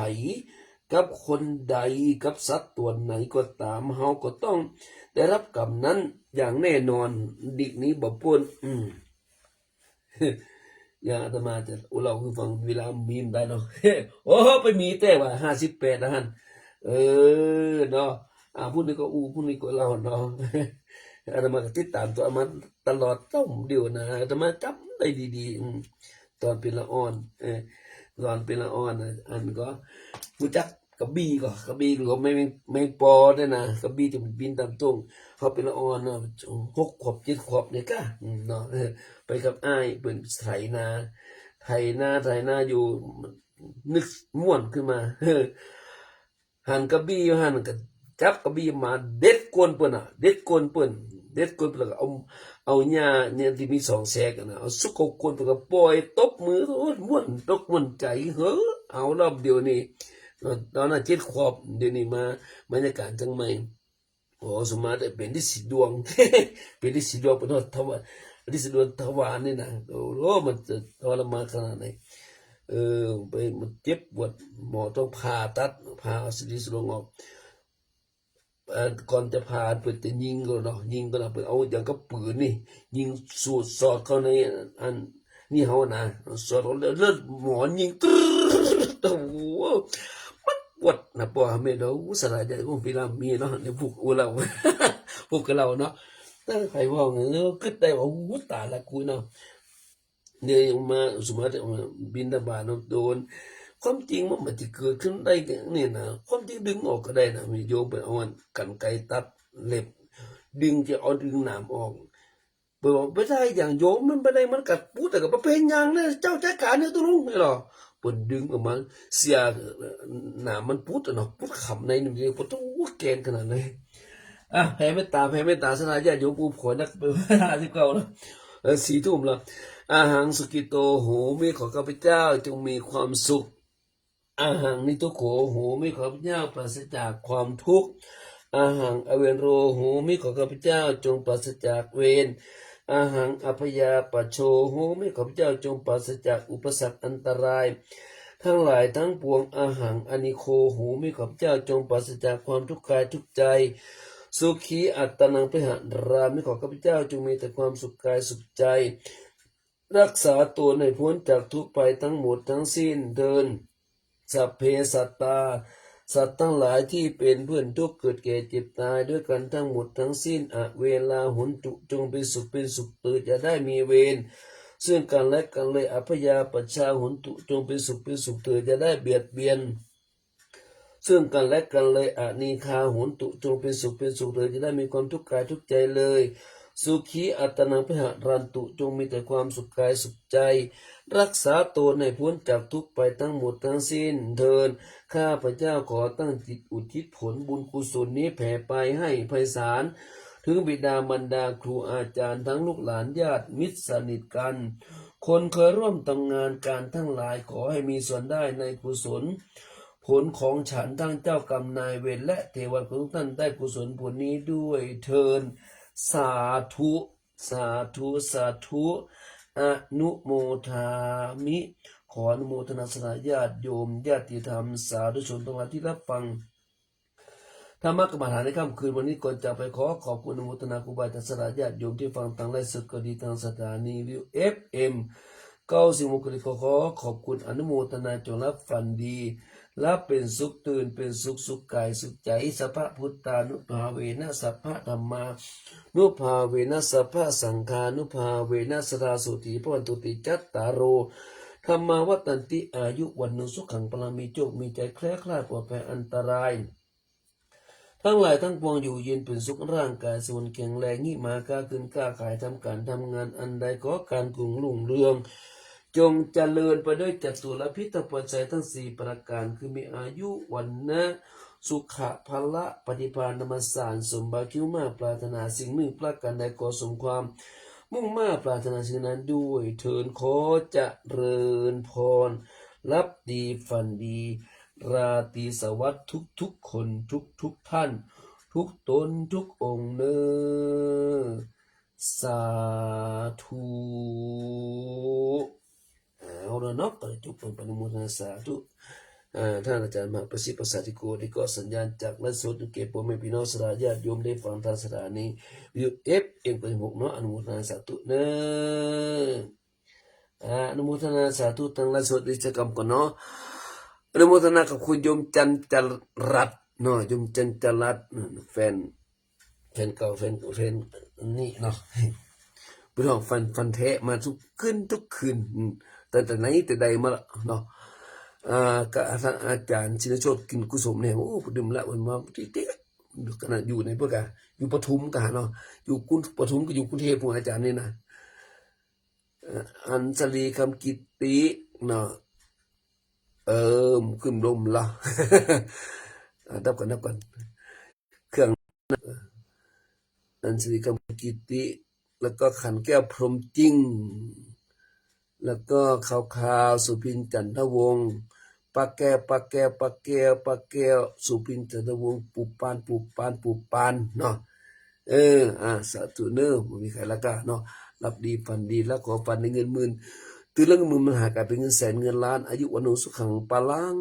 กับคนใด กับสัตว์ตัวไหนก็ตาม เราก็ต้องได้รับกรรมนั้นอย่างแน่นอน หลีกหนีบ่พ้น อืม อย่างอาตมาจะเล่าให้ฟัง เวลามีมันได้เนาะ โอ้ ไปมีแต่ว่าห้าสิบแปดนะฮั่น เออ เนาะ อ่า ผู้นี้ก็อู้ ผู้นี้ก็เล่าเนาะ อาตมาก็ติดตามตัวมาตลอด ต้มเดียวนะ อาตมาจำได้ดีๆ อืม ตอนเป็นละอ่อน เออ ตอนเป็นละอ่อนนะ อันก็รู้จักกระบี่ก็ กระบี่ก็ไม่ ไม่ปอด้วยนะ กระบี่จะบินตามทุ่ง เขาเป็นละอ่อนนะ หกขวบ เจ็ดขวบเนี่ยกะ อืม เนาะ เออ ไปกับอ้าย เพิ่นไถนา ไถนา ไถนาอยู่ นึกม่วนขึ้นมา เออ หันกระบี่อยู่หั้นก็จับกระบี่มาเด็ดก้นเปิ้นน่ะ เด็ดก้นเปิ้น เด็ดก้นเปิ้นแล้วก็เอา เอาหญ้าเนี่ยที่มีสองแฉกอะนะ เอาซุกเข้าก้นเปิ้นก็ปล่อยตบมือ โอ้ย ม่วนตกม่วนใจ เฮ้อ เอารอบเดียวนี่ ตอนนั้นเจ็ดขวบ เดี๋ยวนี้มาบรรยากาศจั่งใหม่ โอ้ สมมาแต่เป็นฤๅษีดวง เป็นฤๅษีดวง เป็นทวาร ฤๅษีดวงทวารนี่นะ โอ้โห มันจะทรมานขนาดไหน เออ ไป มันเจ็บปวด หมอต้องผ่าตัด ผ่าเอาฤๅษีดวงออก เอ่อ ก่อนจะผ่าเปิ้นจะยิงก่อนเนาะ ยิงก่อนนะ เปิ้นเอาอย่างกับปืนนี่ ยิงสูดสอดเข้าในอัน นี่เฮานะ สอดเข้าแล้ว แล้วหมอยิง ตึ๊ด โอ้โห มันปวดนะ ปวด เฮาแม่นเนาะ อู้ สลายใจ โอ้ เวลามีเนาะ ในพวกอู้เรา พวกเราเนาะ เออ ใครว่าไง เออ คิดได้ว่า อู้ ตายละกูเนาะ เนี่ย มา สมมติว่าบิณฑบาตเนาะ โดน ความจริงมันบ่ได้เกิดขึ้นได้เนี่ยนะ ความจริงดึงออกก็ได้นะ มีโยมไปเอากรรไกรตัดเล็บ ดึง จะเอาดึงหนามออก เปิ้นบอก บ่ได้หยังโยม มันบ่ได้ มันกัดปุ๊ด แต่ก็บ่เป็นหยังนะ เจ้าจัดการเนี่ย ตกลงนี่หรอ เปิ้นดึงออกมา เสีย หนามมันปุ๊ดอะเนาะ ปุ๊ดขำในนี่ ปุ๊ด โอ้ แกนขนาดไหน อ่ะ แผ่เมตตา แผ่เมตตา ศรัทธาญาติโยม ผู้ป่วยหนัก เป็นเวลาสิบเก้าแล้ว เออ สี่ทุ่มแล้ว Ahaṃ sukhito homi ขอข้าพเจ้าจงมีความสุข Ahaṃ niddukkho homi ขอข้าพเจ้าปราศจากความทุกข์ Ahaṃ avero homi ขอข้าพเจ้าจงปราศจากเวร Ahaṃ abyāpajjho homi ขอข้าพเจ้าจงปราศจากอุปสรรคอันตราย ทั้งหลายทั้งปวง Ahaṃ anīgho homi ขอข้าพเจ้าจงปราศจากความทุกข์กายทุกข์ใจ Sukhī attānaṃ viharāmi ขอข้าพเจ้าจงมีแต่ความสุขกายสุขใจ รักษาตนให้พ้นจากทุกข์ภัยทั้งหมดทั้งสิ้นเทอญ Sabbe sattā สัตว์ทั้งหลายที่เป็นเพื่อนทุกข์เกิดแก่เจ็บตายด้วยกันทั้งหมดทั้งสิ้น Averā hontu จงเป็นสุขเป็นสุขเถิด อย่าได้มีเวรซึ่งกันและกันเลย Abyāpajjhā hontu จงเป็นสุขเป็นสุขเถิด อย่าได้เบียดเบียนซึ่งกันและกันเลย Anīghā hontu จงเป็นสุขเป็นสุขเถิด อย่าได้มีความทุกข์กายทุกข์ใจเลย Sukhī attānaṃ viharantu จงมีแต่ความสุขกายสุขใจ รักษาตนให้พ้นจากทุกข์ภัยทั้งหมดทั้งสิ้นเทอญ ข้าพเจ้าขอตั้งจิตอุทิศผลบุญกุศลนี้แผ่ไปให้ไพศาล ถึงบิดามารดาครูอาจารย์ทั้งลูกหลานญาติมิตรสนิทกัน คนเคยร่วมทำงานการทั้งหลาย ขอให้มีส่วนได้ในกุศลผลของฉัน ทั้งเจ้ากรรมนายเวรและเทวดาทุกท่านได้กุศลผลนี้ด้วยเทอญ สาธุ สาธุ สาธุ อนุโมทามิ ขออนุโมทนาศรัทธาญาติโยม ญาติธรรม สาธุชนทั้งหลายที่รับฟังธรรมกรรมฐานในค่ำคืนวันนี้ ก่อนจากไปขอขอบคุณอนุโมทนาครูบาอาจารย์ ศรัทธาญาติโยมที่ฟังทางไลฟ์สดก็ดี ทางสถานีวิทยุ เอฟเอ็ม เก้าสิบหก ก็ดี ขอขอบคุณ อนุโมทนา จงหลับฝันดี หลับเป็นสุข ตื่นเป็นสุข สุขกายสุขใจ Sabbabuddhānubhāvena sabbadhammānubhāvena sabbasaṅghānubhāvena sadā sotthī bhavantu te. Cattāro Dhammā vaḍḍhanti āyu vaṇṇo sukhaṃ balaṃ. มีโชค มีชัย แคล้วคลาดปลอดภัยอันตราย ทั้งหลายทั้งปวง อยู่เย็นเป็นสุข ร่างกายสมบูรณ์แข็งแรง หิมหาค้าขึ้นค้าขาย ทำการทำงานอันใด ขอการกุ่งรุ่งเรือง จงเจริญไปด้วยจตุรพิธปัจจัยทั้งสี่ประการ คือมีอายุ วัณณะ สุขะ พละ ปฏิภาณ ธรรมสาร สมบัติ คิดมุ่งมาปรารถนาสิ่งหนึ่งประการใด ขอสมความมุ่งมาปรารถนาสิ่งนั้นด้วยเทอญ ขอเจริญพร หลับดีฝันดี ราตรีสวัสดิ์ทุกๆคน ทุกๆท่าน ทุกตนทุกองค์เนอ สาธุ เอาละเนาะ ก็ได้จบลงไป อนุโมทนาสาธุ อ่า ท่านอาจารย์มหาประสิทธิ์ประสาทธิโก นี่ก็สัญญาณจากไลฟ์สด เก็บพ่อแม่พี่น้องศรัทธาญาติโยมได้ฟังทางสถานีวิทยุ เอฟเอ็ม เก้าสิบหก เนาะ อนุโมทนาสาธุเนอ อ่า อนุโมทนาสาธุทางไลฟ์สด ด้วยสักกำก่อนเนาะ อนุโมทนากับคุณโยมจันจรัตน์เนาะ โยมจันจรัตน์ แฟน แฟนเก่า แฟน แฟนนี่เนาะ เป็นของฟัน ฟันแท้มาทุกคืน ทุกคืน อืม ตั้งแต่ไหนแต่ใดมาละเนาะ อ่า ก็ท่านอาจารย์ชินโชติ กินกุศลเนี่ย โอ้ ดื่มละวันมา ที่ ที่ ขนาดอยู่ในพวกอะ อยู่ปทุมกะเนาะ อยู่กรุง ปทุมก็อยู่กรุงเทพฯ พวกอาจารย์นี่นะ เอ่อ อัญชลี คำกิติเนาะ เอิม ขึ้นลมละ อ่ะ ดับก่อน ดับก่อน เครื่อง อัญชลี คำกิติ แล้วก็ขันแก้ว พรหมจริง แล้วก็ข่าวๆ สุพิน จันทวงศ์ ป้าแก้ว ป้าแก้ว ป้าแก้ว ป้าแก้ว สุพิน จันทวงศ์ ปู่ปาน ปู่ปาน ปู่ปาน เนาะ เออ อ่า สาธุเนอ บ่มีใครละกะเนาะ หลับดีฝันดี แล้วขอฝันได้เงินหมื่น ตื่นแล้วเงินหมื่นมันหายกลายเป็นเงินแสนเงินล้าน อายุวัณโณสุขัง พลัง